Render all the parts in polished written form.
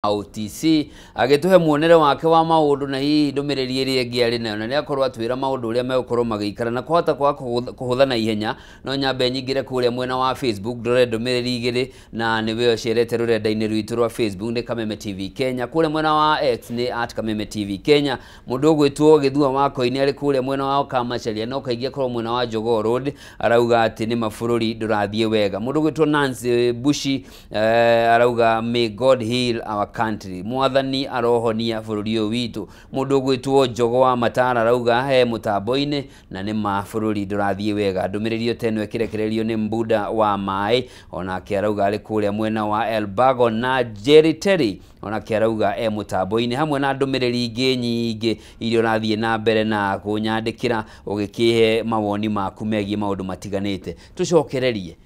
OTC agĩtũhe muonere wake wa maũndũ na hihi ndũmĩrĩri ĩrĩa ĩngĩ arĩ nayo, na nĩ akorwo atwĩra maũndũ ũrĩa megũkorwo magĩikara na kũhota kwa kũhũtha na ihenya. No nyambe nyingĩre kũrĩa mwena wa Facebook ndore ndũmĩrĩri igĩrĩ, na nĩwe ũcerete rũrenda-inĩ rwitũ rwa Facebook nĩ Kameme TV Kenya, kũrĩa mwena wa X nĩ @KamemeTV Kenya. Mũndũ ũgwĩtwo Gĩthua wa Koini arĩ kũrĩa mwena wa Kamacharia, no kaingĩ akorwo mwena wa Jogoo Road, arauga atĩ nĩ mabũrũri ndũrathiĩ wega. Mũndũ ũgwĩtwo Nancy Bushi arauga may God heal our country, mwathani arohonia bũrũri ũyũ witũ. Mũndũ ũgwĩtwo Njogo wa Matara arauga he mũtambo-inĩ na nĩ ma bũrũri ndũrathiĩ wega. Ndũmĩrĩri ĩyo ĩno ĩkĩrekererio nĩ Mbuda wa Maĩ, onake arauga arĩ kũrĩa mwena wa Elbago, na Jerry Terry onake arauga e mũtambo-inĩ, hamwe na ndũmĩrĩri ingĩ nyingĩ iria ũrathiĩ na mbere na kũnyandĩkĩra ũgĩkĩhe mawoni maku megiĩ maũndũ matiganĩte. Tũcokererie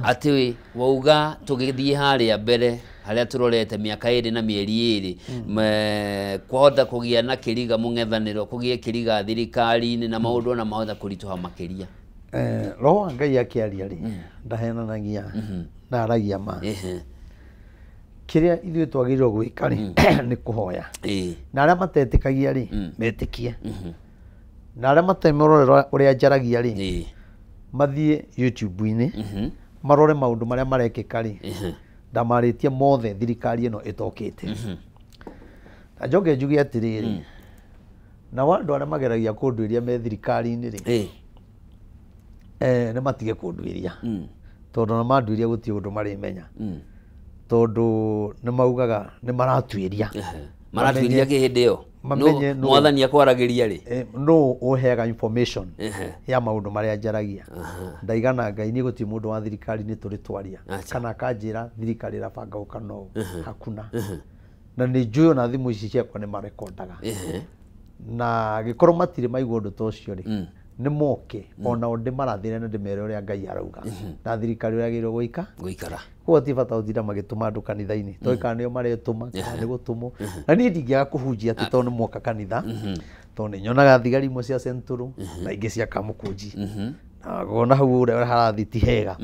atĩ wauga tũgĩthiĩ harĩa mbere harĩa tũrorete mĩaka 2 na mĩeri 2, kwahota kũgĩa na kĩriga mũng'ethanĩro, kũgĩe kĩriga thirikari-inĩ na maũndũ ona mahota kũritũha makĩria. Roho wa Ngai akĩaria rĩ, ndahenanagia na aragia ma. Kĩrĩa ithuĩ twagĩrĩirwo gwĩka rĩ nĩ kũhoya, na arĩa matetĩkagia rĩ metĩkie, na arĩa matemũrorera ũrĩa njaragia rĩ mathiĩ YouTube-inĩ marore maũndũ marĩa marekĩka rĩ, ndamarĩtie mothe thirikari ĩno ĩtokĩte. Na njoke njuge atĩrĩrĩ, na andũ arĩa mageragia kũnduĩria me thirikari-inĩ rĩ, nĩ matige kũnduĩria, tondũ na manduĩria gũtirĩ ũndũ marĩmenya, tondũ nĩ maugaga nĩ maratuĩria. Maratuĩria kĩ hĩndĩ ĩyo? Mwathani akwaragĩria rĩ, no ũheaga information ya maũndũ marĩa njaragia. Ndaigana Ngai niĩ gũtirĩ mũndũ wa thirikari nĩ tũrĩ twaria kana akanjĩra thirikari ĩrabanga gũka no hakuna, na nĩ njũĩ ona thimũ ici ciakwa nĩ marekondaga, na gĩkorwo matirĩ maigua ũndũ ta ũcio rĩ, nĩ moke onao ndĩmarathĩre na ndĩmere ũrĩa Ngai arauga na thirikari ũrĩa yagĩrĩirwo gwĩka gũikara. Koguo ti bata gũtinda magĩtũma andũ kanitha-inĩ, tondũ kana nĩo maretũma kana nĩ gũtũmwo. Na niĩ ndingĩaga kũhunjia atĩ tondũ nĩ moka kanitha, tondũ nĩ nyonaga thigari imwe cia Central na ingĩ cia Kamũkũnji, na ngona hau ũrĩa harathiĩ ti hega,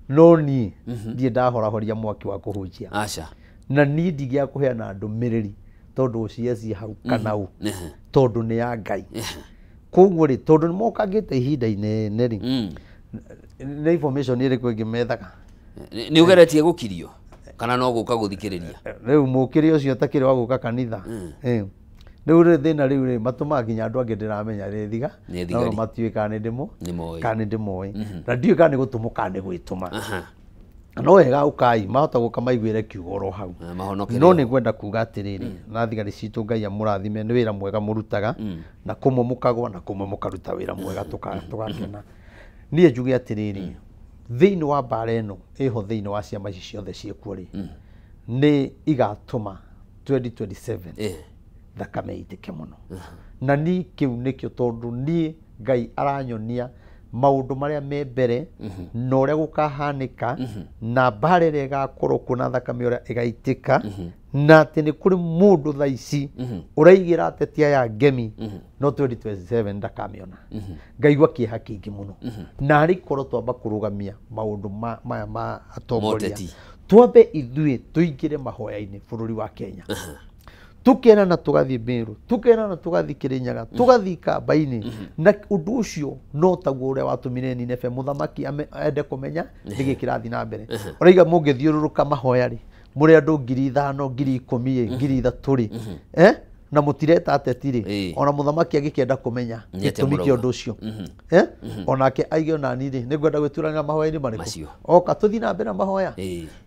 no niĩ ndirĩ ndahorahoria mwaki wa kũhunjia. Aca. Na niĩ ndingĩaga kũheana ndũmĩrĩri tondũ ũcieci hau kana ũ, tondũ nĩ ya Ngai. Koguo rĩ, tondũ nĩ mokangĩte ihinda inene rĩ, nĩ information ĩrĩkũ ĩngĩ methaga? Nĩ ũgeretie gũkirio kana no gũka gũthikĩrĩria? Rĩu mũkĩrĩ ũcio ũtakĩrĩ wa gũka kanitha, rĩu rĩ thĩna rĩu rĩ matũmaga nginya andũ angĩ ndĩramenya nĩ thiga, no matiũĩ kana nĩ ndĩmoĩ, na ndiũĩ kana nĩ gũtũmwo kana nĩ gwĩtũma. No wega ũkai mahota gũka maiguĩre kiugo oro hau. No nĩ ngwenda kuga atĩrĩrĩ, na thigari citũ Ngai amũrathime, nĩ wĩra mwega mũrutaga, na kũmwe mũkagwa na kũmwe mũkaruta wĩra mwega tũgakena. Niĩ njuge atĩrĩrĩ, thĩinĩ wa mbara ĩno ĩho thĩinĩ wa ciama ici ciothe ciĩkuo rĩ, nĩ igatũma 2027 thakame ĩitĩke mũno. Na niĩ kĩu nĩkĩo, tondũ niĩ Ngai aranyonia maũndũ marĩa me mbere na ũrĩa gũkahanĩka, na mbara ĩrĩa ĩgakorwo kuo na thakame ũrĩa ĩgaitĩka, na atĩ nĩ kũrĩ mũndũ thaa ici ũraigĩra ateti aya ngemi, no 2027 ndakamĩona. Ngaigua kĩeha kĩingĩ mũno, na arĩ korwo twamba kũrũgamia maũndũ maya ma atongoria, twambe ithuĩ tũingĩre mahoya-inĩ bũrũri wa Kenya, tukerana tugathiĩ Meru, tukerana tugathiĩ Kĩrĩnyaga, tugathiĩ Kamba-inĩ, na ũndũ ũcio no taguo ũrĩa watũmire Nineve mũthamaki ende kũmenya nĩkĩ kĩrathiĩ na mbere. Ũraiga mũngĩthiũrũrũka mahoya rĩ, mũrĩ andũ 5,000, 10,000, 3,000 rĩ, na mũtireta ateti rĩ, ona mũthamaki agĩkĩenda kũmenya gĩtũmi kĩa ũndũ ũcio, onake aige ona niĩ rĩ, nĩngwenda gwĩturanĩra mahoya-inĩ marĩkũ, oka tũthiĩ na mbere na mahoya,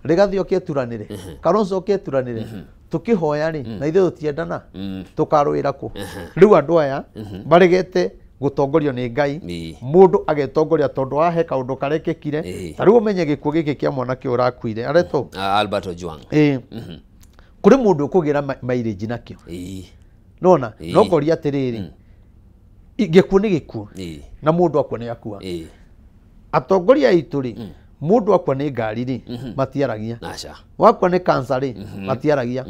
Rigathi oke eturanĩre, Kalonzo oke eturanĩre, tũkĩhoya rĩ, na ithuĩ tũtiendana, tũkarũĩra kũ? Rĩu andũ aya maregete gũtongorio nĩ Ngai, mũndũ agetongoria tondũ ahe kaũndũ karekĩkire. Ta rĩu ũmenye gĩkuũ gĩkĩ kĩa mwanake ũrakuire aretwo Albert Ojwang, kũrĩ mũndũ ũkũgĩra mileage nakĩo, nona no ngoria atĩrĩrĩ, gĩkuũ nĩ gĩkuũ, na mũndũ akua nĩ akua. Atongoria aitũ rĩ, mũndũ akua nĩ ngari rĩ, matiaragia, wakua nĩ cancer rĩ, matiaragia,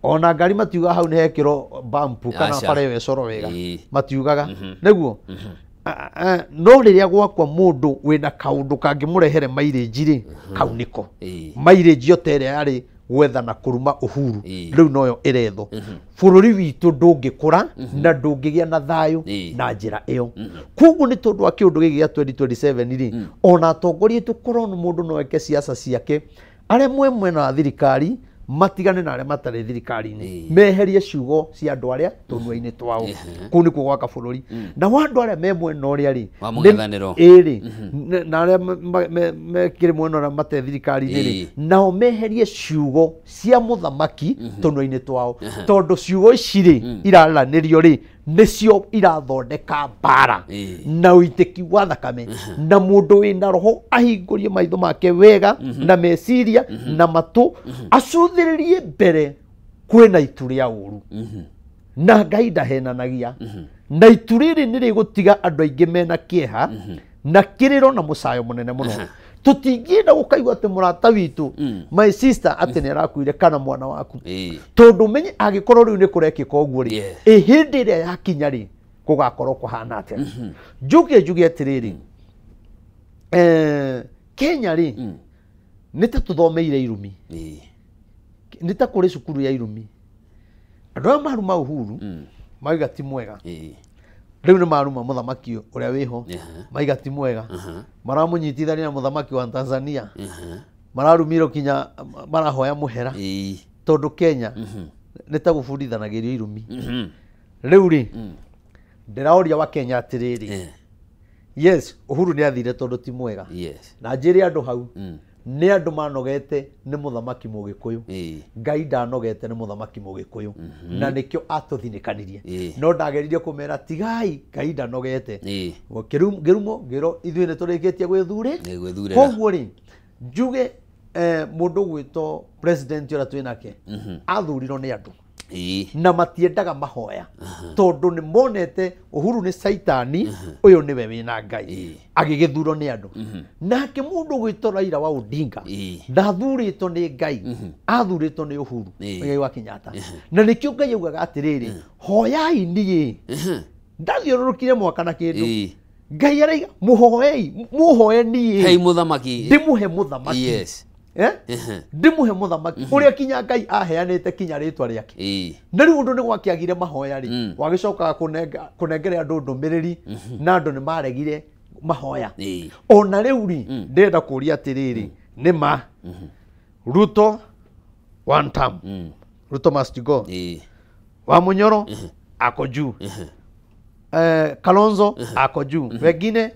ona ngari matiugaga hau nĩ hekĩrwo bump kana bara ĩyo ĩcorwo wega, matiugaga nĩguo. No rĩrĩa gwakwa mũndũ wĩna kaũndũ kangĩmũrehere mileage rĩ, kau nĩko mileage yo ta ĩrĩa yarĩ Gwetha na kũruma Uhuru rĩu noyo ĩrethwo. Bũrũri witũ ndũngĩkũra na ndũngĩgĩa na thayũ na njĩra ĩyo. Koguo nĩ tondũ wa kĩũndũ gĩkĩ gĩa 2027 rĩ, ona atongoria aitũ korwo mũndũ no eke siasa ciake, arĩa mwe mwena wa thirikari matigane na arĩa matarĩ thirikari-inĩ, meherie ciugo cia andũ arĩa tũnua-inĩ twao. Kũu nĩkuo gwaka bũrũri. Na wa andũ arĩa me mwena ũrĩa rĩ, ĩrĩ na arĩa mekĩrĩ mwena ũrĩa matarĩ thirikari-inĩ rĩ, nao meherie ciugo cia mũthamaki tũnua-inĩ twao, tondũ ciugo ici rĩ iraranĩrio rĩ nĩcio irathondeka mbara na ũitĩki wa thakame, na mũndũ wĩna roho ahingũrie maitho make wega na meciria na matũ, acũthĩrĩrie mbere kwĩna itu rĩa ũru. Na Ngai ndahenanagia, na itu rĩrĩ nĩ rĩgũtiga andũ aingĩ mena kĩeha na kĩrĩro na mũcayo mũnene mũno. Tũtingĩenda gũkaigua atĩ mũrata witũ, my sister, atĩ nĩ arakuire kana mwana waku, tondũ menye angĩkorwo rĩu nĩ kũrekĩka ũguo rĩ, ĩ hĩndĩ ĩrĩa yakinya rĩ gũgakorwo kũhana atĩa? Njuge njuge atĩrĩrĩ, Kenya rĩ nĩ ta tũthomeire irumi, nĩ ta kũrĩ cukuru ya irumi. Andũ arĩa maruma Uhuru mauga ti mwega, rĩu nĩ maruma mũthamaki ũrĩa wĩho maiga ti mwega, maramũnyitithania na mũthamaki wa Tanzania, mararumirwo kinya marahoya mũhera, tondũ Kenya nĩ ta gũbundithanagĩrio irumi. Rĩu rĩ ndĩraũria wa Kenya atĩrĩrĩ, yes, Uhuru nĩ athire tondũ ti mwega, na njĩre andũ hau nĩ andũ manogete nĩ mũthamaki Mũgĩkũyũ. Ngai ndanogete nĩ mũthamaki Mũgĩkũyũ, na nĩkĩo atũthinĩkanirie. No ndageririe kũmera tigai, Ngai ndanogete. Ngĩrumo ngĩrwo ithuĩ nĩ tũrĩkĩtie gwĩthurĩra. Koguo rĩ njuge mũndũ gwĩtwo president ũrĩa twĩnake athurirwo nĩ andũ na matiendaga mahoya, tondũ nĩ monete Uhuru nĩ caitani, ũyũ nĩwe wĩna Ngai, agĩgĩthurwo nĩ andũ. Nake mũndũ gwĩtwo Raila wa Odinga ndathurĩtwo nĩ Ngai, athurĩtwo nĩ Uhuru Muigai wa Kenyatta. Na nĩkĩo Ngai augaga atĩrĩrĩ, hoyai niĩ. Ndathiũrũrũkire mwaka na kĩndũ, Ngai araiga mũhoei, mũhoe niĩ, hei mũthamaki, ndĩmũhe mũthamaki. Ndĩmũhe mũthamaki ũrĩa kinya Ngai aheanĩte kinya rĩtwa rĩake. Na rĩu ũndũ nĩ gwakĩagire mahoya rĩ, wagĩcokaga kũnengere andũ ndũmĩrĩri, na andũ nĩ maregire mahoya. Ona rĩu rĩ ndĩrenda kũria atĩrĩrĩ, nĩ ma Ruto one term, Ruto must go, wa Munyoro ako juu, Kalonzo ako juu, wengine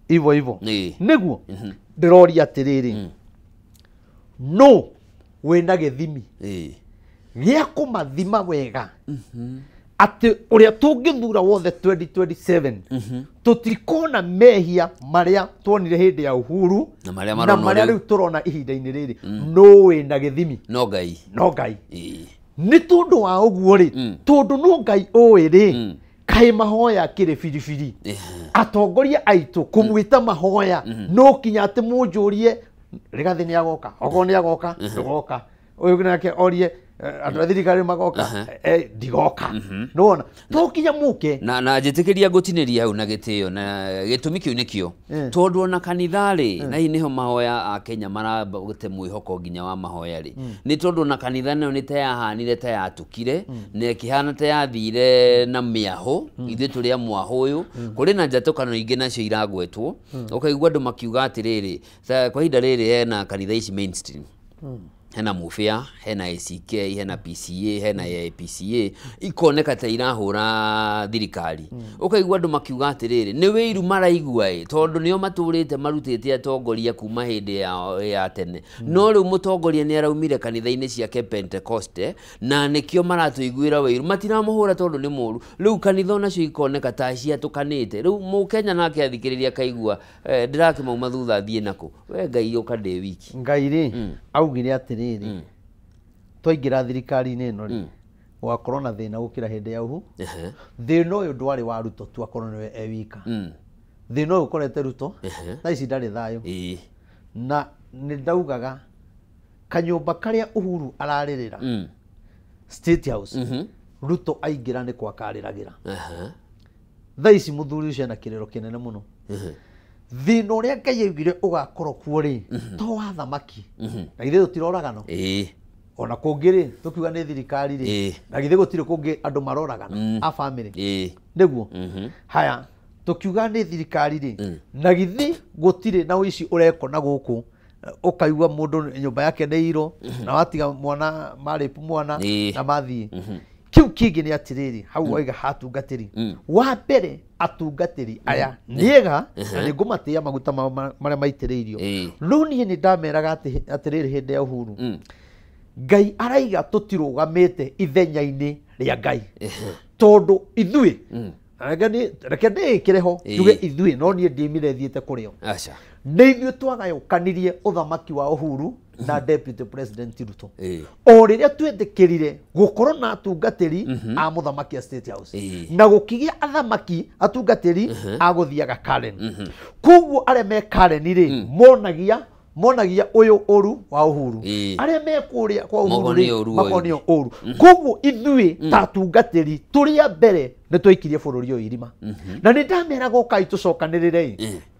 hivyo hivyo. Nĩguo ndĩroria atĩrĩrĩ, no wĩna gĩthimi gĩa kũmathima wega atĩ ũrĩa tũngĩthura wothe 2027 tũtikona mehia marĩa tuonire hĩndĩ ya Uhuru na marĩa rĩu tũrona ihinda-inĩ rĩrĩ. No wĩna gĩthimi? No Ngai. No Ngai. Nĩ tondũ wa ũguo rĩ, tondũ no Ngai ũĩ rĩ, kaĩ mahoya kĩrĩ biribiri. Atongoria aitũ kũmwĩta mahoya no kinya atĩ mũnjũrie Rigathi nĩ agoka, okorwo nĩ agoka ndũgoka, ũyũ nake orie andũ a thirikari magoka, ndigoka. Nĩwona to kinya mũke na njĩtĩkĩria ngũtinĩria hau na gĩtĩo na gĩtũmi kĩu nĩkĩo, tondũ ona kanitha rĩ, na hihi nĩho mahoya a Kenya maragũte mwĩhoko nginya wa mahoya rĩ, nĩ tondũ ona kanitha nayo nĩ ta yahanire ta yatukire na ĩkĩhana ta yathire na mĩahũ. Ithuĩ tũrĩ a mwahũ ũyũ, kũrĩ na njatũkano ingĩ nacio iragwetwo, ũkaigua andũ makiuga atĩrĩrĩ, kwa ihinda rĩrĩ hena kanitha ici mainstream, hena Mufia, hena ACK, hena PCA, hena APCA, ikoneka ta irahũra thirikari. Ũkaigua andũ makiuga atĩrĩrĩ, nĩ wĩiru maraigua ĩ, tondũ nĩo matũrĩte marutĩte atongoria kuma hĩndĩ ya tene. No rĩu mũtongoria nĩ araumire kanitha-inĩ ciake Pentecoste, na nĩkĩo maratũiguĩra wĩiru, matiramũhũra tondũ nĩ mũru. Rĩu kanitha onacio ikoneka ta ciatũkanĩte. Rĩu Mũkenya nake athikĩrĩria akaigua ndĩrakĩmauma thutha thiĩ nakũ, we Ngai ũka ndĩ wiki. Ngai rĩ augire atĩrĩrĩ, twaingĩra thirikari-inĩ ĩno rĩ, gũgakorwo na thĩna gũkĩra hĩndĩ ya Uhuru. Thĩna ũyũ ndwarĩ wa Ruto tu akorwo nĩwe e wika. Thĩna ũyũ ũkorete Ruto thaa ici ndarĩ thayũ. Na nĩ ndaugaga kanyũmba karĩa Uhuru ararĩrĩra State House, Ruto aingĩra nĩ kwa karĩragĩra. Thaa ici mũthuri ũcio ena kĩrĩro kĩnene mũno. Thĩna ũrĩa Ngai augire ũgakorwo kuo rĩ, to wa thamaki, na ithuĩ tũtiroragano. Ona kũngĩ rĩ tũkiuga nĩ thirikari rĩ na githĩ gũtirĩ kũngĩ andũ maroragana a family nĩguo. Haya tũkiuga nĩ thirikari rĩ na githĩ gũtirĩ na ũici ũreko na gũkũ ũkaigua mũndũ nyũmba yake nĩ iro na watiga mwana marĩpu mwana na mathiĩ. Kĩu kĩngĩ nĩ atĩrĩrĩ hau waiga hatungatĩri wa mbere atungatĩri aya nĩega na nĩ ngũmatĩĩa maguta mao marĩa maitĩrĩirio. No niĩ nĩ ndameraga atĩrĩrĩ hĩndĩ ya Uhuru Ngai araiga tũtirũgamĩte ithenya-inĩ rĩa Ngai tondũ ithuĩ reke ndĩĩkĩre ho njuge ithuĩ no niĩ ndiumire thiĩte kũrĩo. Nĩ ithuĩ twagayũkanirie ũthamaki wa Uhuru na Deputy President Ruto. O rĩrĩa twetĩkĩrire gũkorwo na atungatĩri a mũthamaki a State House na gũkĩgĩa athamaki atungatĩri a gũthiaga Karen. Koguo arĩa me Karen rĩ monagia ũyũ ũru wa Uhuru, arĩa me kũrĩa kwa Uhuru rĩ makonio ũru. Koguo ithuĩ ta atungatĩri tũrĩ a mbere nĩ twaikirie bũrũri ũyũ irima. Na nĩ ndameraga ũkai tũcokanĩrĩre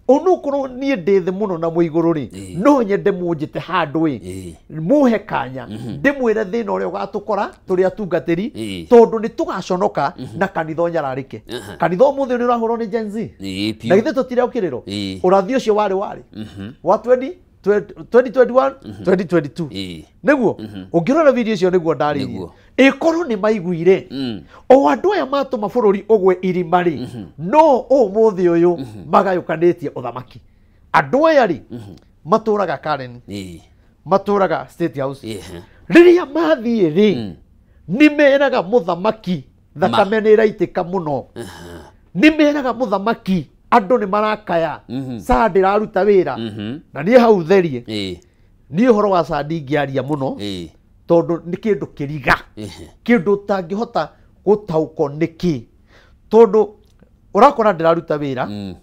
onokorwo niĩ ndĩ thĩ mũno na mũigũrũ rĩ no nyende mũnjĩte handũ ĩ mũhe kanya ndĩmwĩre thĩna ũrĩa ũgatũkora tũrĩ atungatĩri tondũ nĩ tũgaconoka na kanitha ũnyararĩke. Kanitha ũmũthĩ nĩ ũrahũrwo nĩ Gen Z na githĩ tũtireũkĩrĩrwo ũrathi ũcio warĩ wa 2021 2022 nĩguo ũngĩrora video icio nĩguo ndarĩirie ĩkorwo nĩ maiguire o andũ aya matũma bũrũri ũgwe irima rĩ no ũmũthĩ ũyũ magayũkanĩtie ũthamaki. Andũ aya rĩ matũraga Karen, matũraga State House. Rĩrĩa mathiĩ rĩ nĩ meraga mũthamaki thakame nĩ ĩraitĩka mũno, nĩ meraga mũthamaki andũ nĩ marakaya saa ndĩraruta wĩra na niĩ hau therie niĩ ũhoro wa saa ndingĩaria mũno tondũ nĩ kĩndũ kĩriga kĩndũ ũtangĩhota gũtaũkwo nĩkĩ tondũ ũrakora ndĩraruta wĩra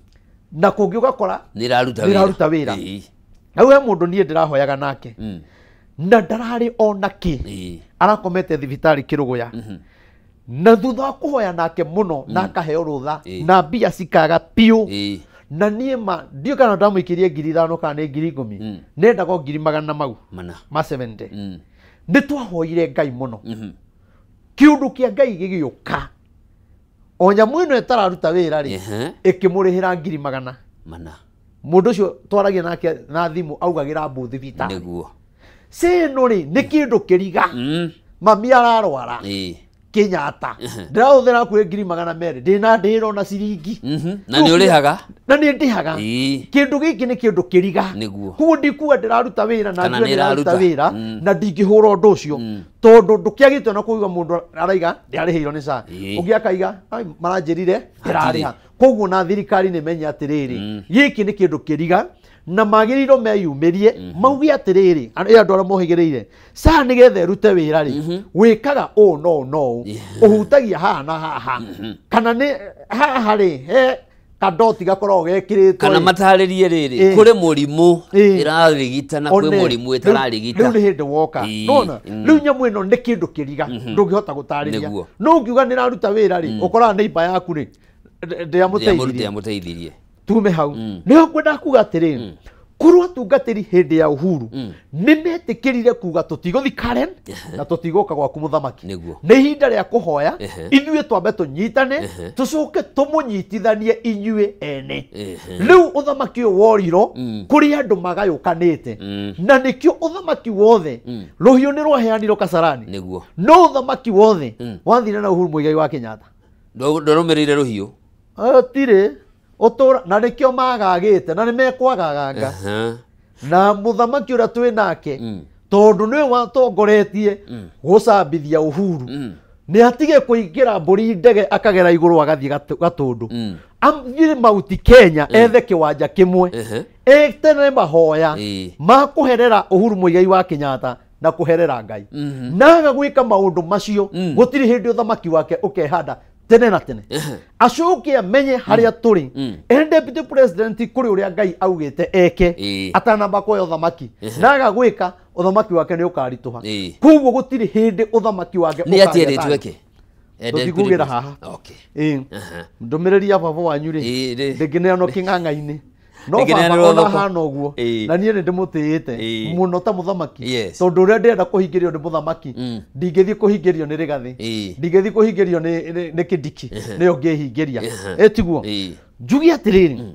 na kũngĩ ũgakora nĩraruta wĩra. Hau he mũndũ niĩ ndĩrahoyaga nake na ndararĩ ona kĩ arakomete thibitarĩ Kĩrũgũya na thutha wa kũhoya nake mũno na akaheo rũtha na mbia cikaga piũ na niĩ ma ndiũ kana ndamũikĩrie 5,000 kana nĩ 10,000 nendaga 100,000 mau ma 70. Nĩ twahoire Ngai mũno kĩũndũ kĩa Ngai gĩgĩũka o nyamũ ĩno ĩtararuta wĩra rĩ ĩkĩmũrĩhĩra 100,000. Mũndũ ũcio twaragia nake na thimũ augagĩra mbu thibitarĩ nĩguo cĩno rĩ nĩ kĩndũ kĩriga mami ararwara Kenyatta ndĩrahũthĩra hakuhĩ 200,000 ndĩna ndĩro na ciringi na nĩ ũrĩhaga na nĩ ndĩhaga. Kĩndũ gĩkĩ nĩ kĩndũ kĩriga koguo ndikuga ndĩraruta wĩra na njue ndĩraruta wĩra na ndingĩhũra ũndũ ũcio tondũ ndũkĩagĩte ona kũigua mũndũ araiga ndĩarĩhĩirwo nĩ SHA ũngĩ akaiga maranjĩrire ndĩrarĩha. Koguo na thirikari nĩ menye atĩrĩrĩ gĩkĩ nĩ kĩndũ kĩriga na magĩrĩirwo meyumĩrie mauge atĩrĩrĩ andũ arĩa mohĩgĩrĩire SHA nĩgetha ĩrute wĩra rĩ wĩkaga ũũ no no ũhutagia haha na haha kana nĩ haha rĩ he kadoti gakoragwo gekĩrĩtwo kana matarĩrie rĩrĩ kũrĩ mũrimũ ĩrarigita na kwĩ mũrimũ ĩtararigita. Rĩu nĩ hĩndĩ woka nona rĩu nyamũ ĩno nĩ kĩndũ kĩriga ndũngĩhota gũtarĩria no ũngiuga nĩ ĩraruta wĩra rĩ ũkoraga neighbor yaku rĩ ndĩamũteithirie tume hau. Nĩho ngwenda kuga atĩrĩrĩ korwo atungatĩri hĩndĩ ya Uhuru nĩ metĩkĩrire kuga tũtigũthi Karen na tũtigũka gwaku mũthamaki nĩ ihinda rĩa kũhoya ithuĩ twambe tũnyitane tũcoke tũmũnyitithanie inyuĩ ene. Rĩu ũthamaki ũyũ worirwo kũrĩ andũ magayũkanĩte na nĩkĩo ũthamaki wothe rũhiũ nĩ rwaheanirwo Kasarani no ũthamaki wothe wathire na Uhuru Muigai wa Kenyatta ndwarũmĩrĩire rũhiũ tirĩ ũtũra na nĩkĩo magagĩte na nĩ mekwagaganga na mũthamaki ũrĩa twĩ nake tondũ nĩwe watongoretie gũcambithia Uhuru nĩ atige kũingĩra mbũri ndege akagera igũrũ agathiĩ Gatũndũ athiĩ Mount Kenya ethe kĩwanja kĩmwe etene mahoya ma kũherera Uhuru Muigai wa Kenyatta na kũherera Ngai naga gwĩka maũndũ macio gũtirĩ hĩndĩ ũthamaki wake ũkehanda tene na tene acoke amenye harĩa tũrĩ e deputy president kũrĩ ũrĩa Ngai augĩte eke atanamba kuoya ũthamaki naga gwĩka ũthamaki wake nĩ ũkaritũha koguo gũtirĩ hĩndĩ ũthamaki wake nĩ atĩrĩtwo eke tũtikugĩra haha ndũmĩrĩri ya baba wanyu rĩ ndĩngĩneanwo kĩng'ang'a-inĩ No baba ona hana ũguo na niĩ nĩ ndĩmũtĩĩte mũno ta mũthamaki, tondũ ũrĩa ndĩrenda kũhingĩrio nĩ mũthamaki, ndingĩthiĩ kũhingĩrio nĩ Rigathĩ, ndingĩthiĩ kũhingĩrio nĩ Kindiki, nĩyo ngĩhingĩria. Ĩtiguo njuge atĩrĩrĩ,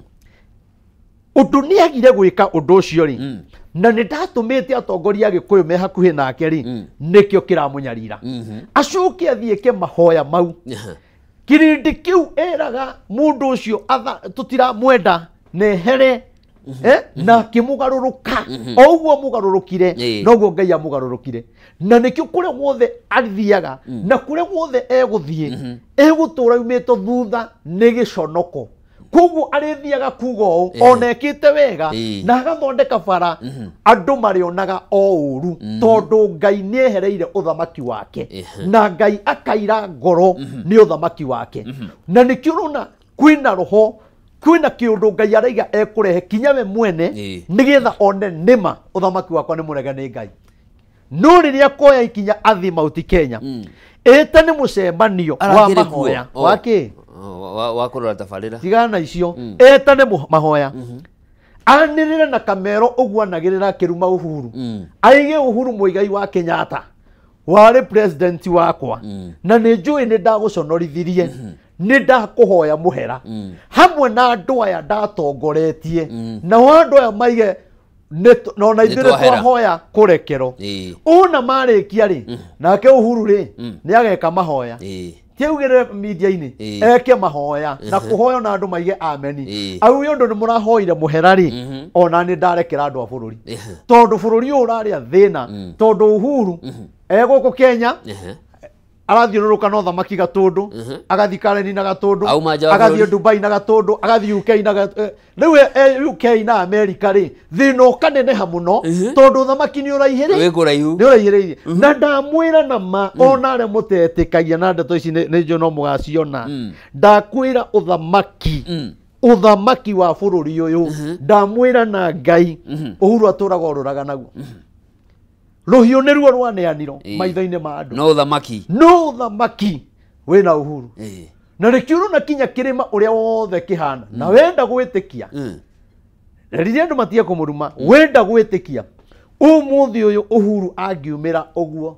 ũndũ nĩagire gwĩka ũndũ ũcio rĩ, na nĩ ndatũmĩte atongoria a Gĩkũyũ me hakuhĩ nake rĩ, nĩkĩo kĩramũnyarira. Acoke athiĩke mahoya mau, kĩrĩndĩ kĩu eraga mũndũ ũcio tũtiramwenda nehere, na akĩmũgarũrũka. O ũguo amũgarũrũkire noguo Ngai amũgarũrũkire, na nĩkĩo kũrĩa guothe athiaga na kũrĩa guothe egũthiĩ egũtũra aumĩtwo thutha nĩ gĩconoko. Koguo arĩthiaga kuga ũũ ona ekĩte wega na agathondeka bara, andũ marĩonaga o ũru, tondũ Ngai nĩehereire ũthamaki wake na Ngai akaira ngoro nĩ ũthamaki wake. Na nĩkĩo ũrona kwĩna roho, kwĩna kĩũndũ Ngai araiga ekũrehe kinya we mwene, nĩgetha one nĩma ũthamaki wakwa nĩ mũrege nĩ Ngai. No rĩrĩa akoya ikinya athiĩ Mount Kenya, ĩtane mũcemanio wa mahoya wake wa kũrora tabarĩra, tigana na icio, etane mahoya, anĩrĩre na kamero ũguo anagĩrĩra akĩruma Uhuru, aige Uhuru Muigai wa Kenyatta warĩ president wakwa, na nĩ njũĩ nĩ ndagũconorithirie, nĩ ndakũhoya mũhera hamwe na andũ aya ndatongoretie, nao andũ aya maige nona ithuĩ nĩ twahoya kũrekerwo. Ona marĩkia rĩ, nake Uhuru rĩ nĩ ageka mahoya, tiaugire media-inĩ, eke mahoya na kũhoya na andũ maige ameni, auge ũndũ nĩ mũrahoire mũhera rĩ, ona nĩ ndarekera andũ a bũrũri, tondũ bũrũri ũyũ ũrarĩa thĩna, tondũ Uhuru egũkũ Kenya arathiũrũrũka na ũthamaki Gatũndũ, agathiĩ Kareni na Gatũndũ, agathiĩ Dubai na Gatũndũ, agathiĩ UK na rĩu UK na America rĩ, thĩna ũkaneneha mũno, tondũ ũthamaki nĩ ũraihĩrĩirie. Na ndamwĩra na ma, ona arĩa mũtetĩkagia na ndeto ici nĩ njũĩ no mũgaciona, ndakwĩra ũthamaki, ũthamaki wa bũrũri ũyũ, ndamwĩra na Ngai, Uhuru atũraga orũraga naguo. Rũhiũ nĩruo rwaneanirwo maitho-inĩ ma andũ, no ũthamaki, no ũthamaki wĩna Uhuru. Na nĩkĩo ũrona kinya kĩrĩma ũrĩa wothe kĩhana, na wenda gwĩtĩkia, rĩrĩa andũ matige kũmũruma, wenda gwĩtĩkia ũmũthĩ ũyũ Uhuru angiumĩra ũguo,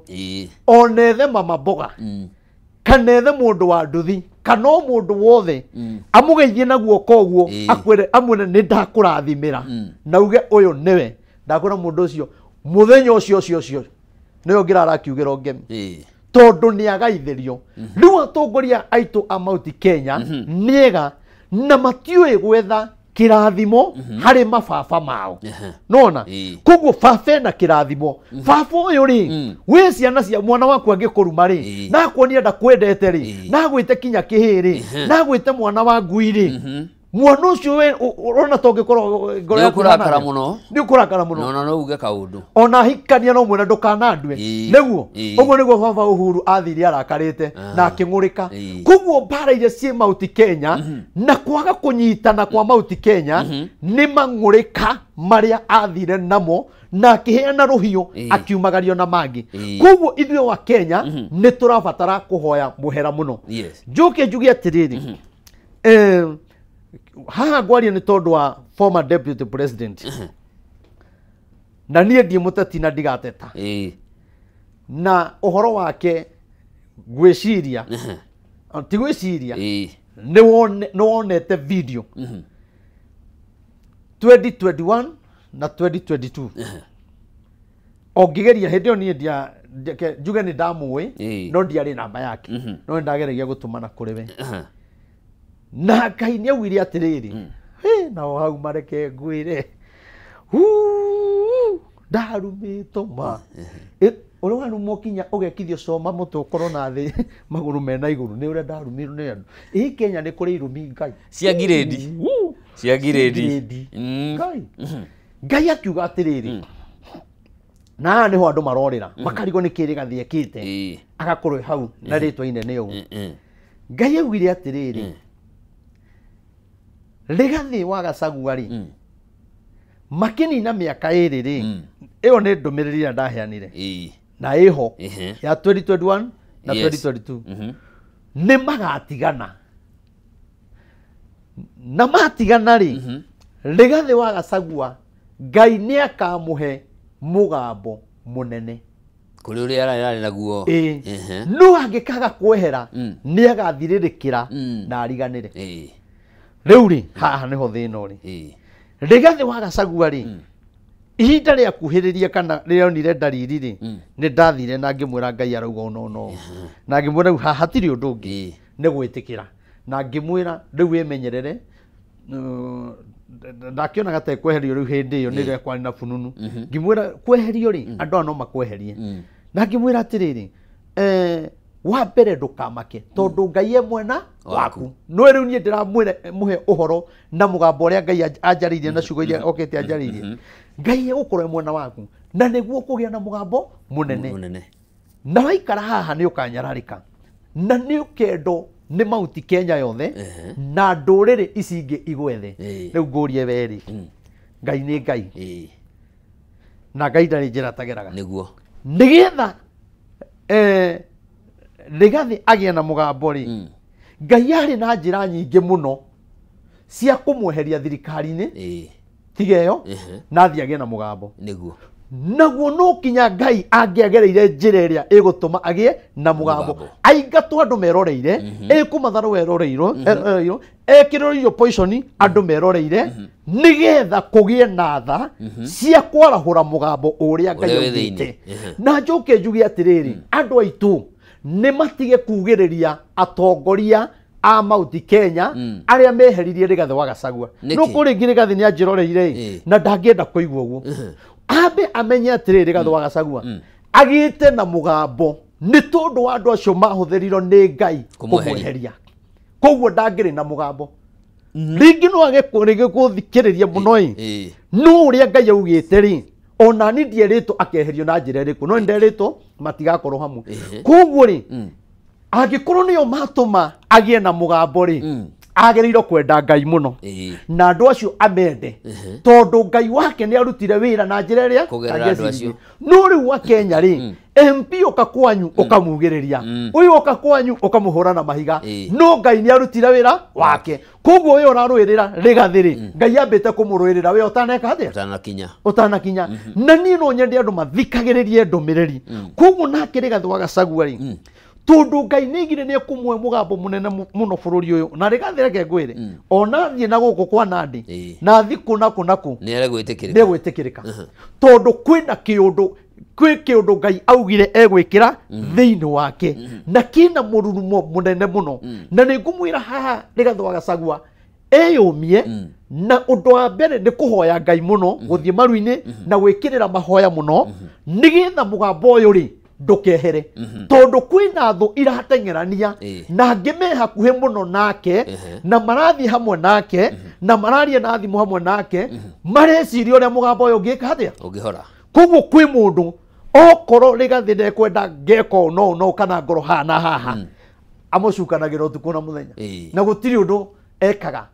ona ethe mama mboga, kana ethe mũndũ wa nduthi, kana o mũndũ wothe, amũgeithie na guoko ũguo, akwĩre amwĩre nĩ ndakũrathimĩra, na uge ũyũ nĩwe, ndakwĩra mũndũ ũcio mũthenya ũcio ũcio ũcio nĩwe ũngĩrara akiugĩra ngemi, tondũ nĩ agaithĩrio. Rĩu atongoria aitũ a Mount Kenya nĩega na matiũĩ gwetha kĩrathimo harĩ mababa mao, nona koguo baba ena kĩrathimo. Baba ũyũ rĩ, wĩ ciana cia mwana waku angĩkũruma rĩ, na akuonia ndakwendete rĩ, na agwĩte kinya kĩhĩ rĩ, na agwĩte mwana wa ngui rĩ, mwana ũcio we ũrona ta ũngĩkorwo ngoro yaku nĩ ũkũrakara mũno, nĩ ũkũrakara mũno, no no uge kaũndũ, ona hikania no mwĩra ndũkanandue, nĩguo ũguo nĩguo baba Uhuru athire arakarĩte na akĩng'ũrĩka. Koguo mbara iria ciĩ Mount Kenya na kwaga kũnyitana kwa Mount Kenya nĩ mang'ũrĩka marĩa athire namo, na akĩheana rũhiũ akiumagario na mangĩ. Koguo ithuĩ wa Kenya nĩ tũrabatara kũhoya mũhera mũno. Njoke njuge atĩrĩrĩ, haha ngwaria nĩ tondũ wa former deputy president, na niĩ ndiĩ mũteti na ndigateta, na ũhoro wake gwĩciria, ti gwĩciria, nĩ wonete video 2021 na 2022, ũngĩgeria hĩndĩ ĩyo niĩ njuge nĩ ndamũĩ, no ndiarĩ namba yake, no nĩ ndageragia gũtũmana kũrĩ we, na Ngai nĩ augire atĩrĩrĩ, nao hau mareke ngwĩre, ndarumĩtwo ma ũrĩa warumwo kinya ũgekithio coma mũtwe ũkorwo na thĩ magũrũ mena igũrũ, nĩ ũrĩa ndarumirwo nĩ andũ. Ĩ Kenya nĩ kũrĩ irumi Ngai cia ngirĩndi, cia ngirĩndi Ngai. Ngai akiuga atĩrĩrĩ, na haha nĩho andũ marorĩra, makarigwo nĩ kĩ Rigathĩ ekĩte, agakorwo hau na rĩtwa inene ũguo. Ngai augire atĩrĩrĩ, Rigathĩ wa Gachagua rĩ, makĩnina mĩaka ĩrĩ rĩ, ĩyo nĩ ndũmĩrĩri ĩrĩa ndaheanire na ĩho ya 2021 na 2022, nĩ magatigana, na matigana rĩ, Rigathi wa Gachagua Ngai nĩ akamũhe mũgambo mũnene kũrĩ ũrĩa ararĩ naguo. No angĩkaga kwehera nĩ agathirĩrĩkĩra na ariganĩre. Rĩu rĩ haha nĩho thĩna ũrĩ. Rigathi wa Gachagua rĩ ihinda rĩa kuhĩrĩria kana rĩonire ndariri rĩ nĩ ndathire na ngĩmwĩra Ngai arauga ũno no na ngĩmwĩra rĩu haha hatirĩ ũndũ ũngĩ nĩ gwĩtĩkĩra na ngĩmwĩra rĩu wĩmenyerere ndakĩonaga ta kweherio rĩu hĩndĩ ĩyo nĩ kwarĩ na fununu ngĩmwĩra kweherio rĩ andũ aya no makweherie na ngĩmwĩra atĩrĩrĩ wa mbere ndũkamake tondũ Ngai e mwena waku no rĩu niĩ ndĩramwĩra mũhe ũhoro na mũgambo ũrĩa Ngai anjarĩirie na ciugo iria okĩte anjarĩirie Ngai egũkorwo e mwena waku na nĩguo kũgĩa na mũgambo mũnene na waikara haha nĩ ũkanyararĩka na nĩ ũkendwo nĩ Mount Kenya yothe na ndũrĩrĩ ici ingĩ igwethe. Rĩu ngũrie werĩ Ngai nĩ Ngai na Ngai ndarĩ njĩra atageraga nĩguo nĩgetha Rigathi agĩe na mũgambo rĩ Ngai arĩ na njĩra nyingĩ mũno cia kũmweheria thirikari-inĩ tiga ĩyo na athiĩ agĩe na mũgambo nĩguo naguo no kinya Ngai angĩagereire njĩra ĩrĩa ĩgũtũma agĩe na mũgambo aingatwo andũ meroreire ĩkũmatharwo eroreirwo ekĩrĩrwo irio poison andũ meroreire nĩgetha kũgĩe na tha cia kwarahũra mũgambo ũrĩa Ngai augĩte. Na njoke njuge atĩrĩrĩ andũ aitũ nĩ matige kugĩrĩria atongoria a Mount Kenya arĩa meheririe Rigathi wa Gachagua no kũrĩ ngĩ Rigathi nĩ anjĩroreire na ndangĩenda kũigua ũguo ambe amenye atĩrĩrĩ Rigathi wa Gachagua agĩte na mũgambo nĩ tondũ wa andũ acio mahũthĩrirwo nĩ Ngai kũmweheria koguo ndangĩrĩ na mũgambo rĩngĩ no age rĩngĩ gũthikĩrĩria mũno ĩ no ũrĩa Ngai augĩte rĩ ona ni ndierĩtwo akeherio na njĩra ĩrĩkũ no nderĩtwo matigakorwo hamwe koguo rĩ angĩkorwo nĩo matũma agĩe na mũgambo rĩ agĩrĩirwo kwenda Ngai mũno na andũ acio amende tondũ Ngai wake nĩ arutire wĩra na njĩra ĩrĩa no rĩu wa Kenya rĩ MP ũka kwanyu ũkamugĩrĩria ũyũ ũka kwanyu ũkamũhũra na mahiga no Ngai nĩ arutire wĩra wake koguo ũyũ ũrarũĩrĩra Rigathi rĩ Ngai ambĩte kũmũrũĩrĩra we ũtaneka atĩa ũtanakinya na niĩ no nyende andũ mathikagĩrĩrie ndũmĩrĩri koguo nake Rigathi wa Gachagua rĩ tondũ Ngai nĩaigire nĩ ekũmũhe mũgambo mũnene mũno bũrũri ũyũ na Rigathi reke ngwĩre ona thiĩ na gũkũ kwa Nandi na thiĩ kũ na kũ na kũ nĩ egwĩtĩkĩrĩka tondũ kwĩna kĩũndũ kwĩ kĩũndũ Ngai augire egwĩkĩra thĩinĩ wake na kĩna mũrurumo mũnene mũno na nĩ ngũmwĩra haha Rigathi wa Gachagua eyũmie na ũndũ wa mbere nĩ kũhoya Ngai mũno gũthiĩ maru-inĩ na gwĩkĩrĩra mahoya mũno nĩgetha mũgambo ũyũ rĩ ndukehere tondu kwina thu irateng'erania na angĩ me hakuhĩ mũno nake na marathiĩ hamwe nake na mararia na thimũ hamwe nake mareciria ũrĩa mũgambo ũyũ ũngĩka atĩa ũngĩhora koguo kwĩ mũndũ okorwo Rigathi ndekwenda ngeka ũũ no no kana ngoro haha na haha amũcukanagĩra ũtukũ na mũthenya na gũtirĩ ũndũ ekaga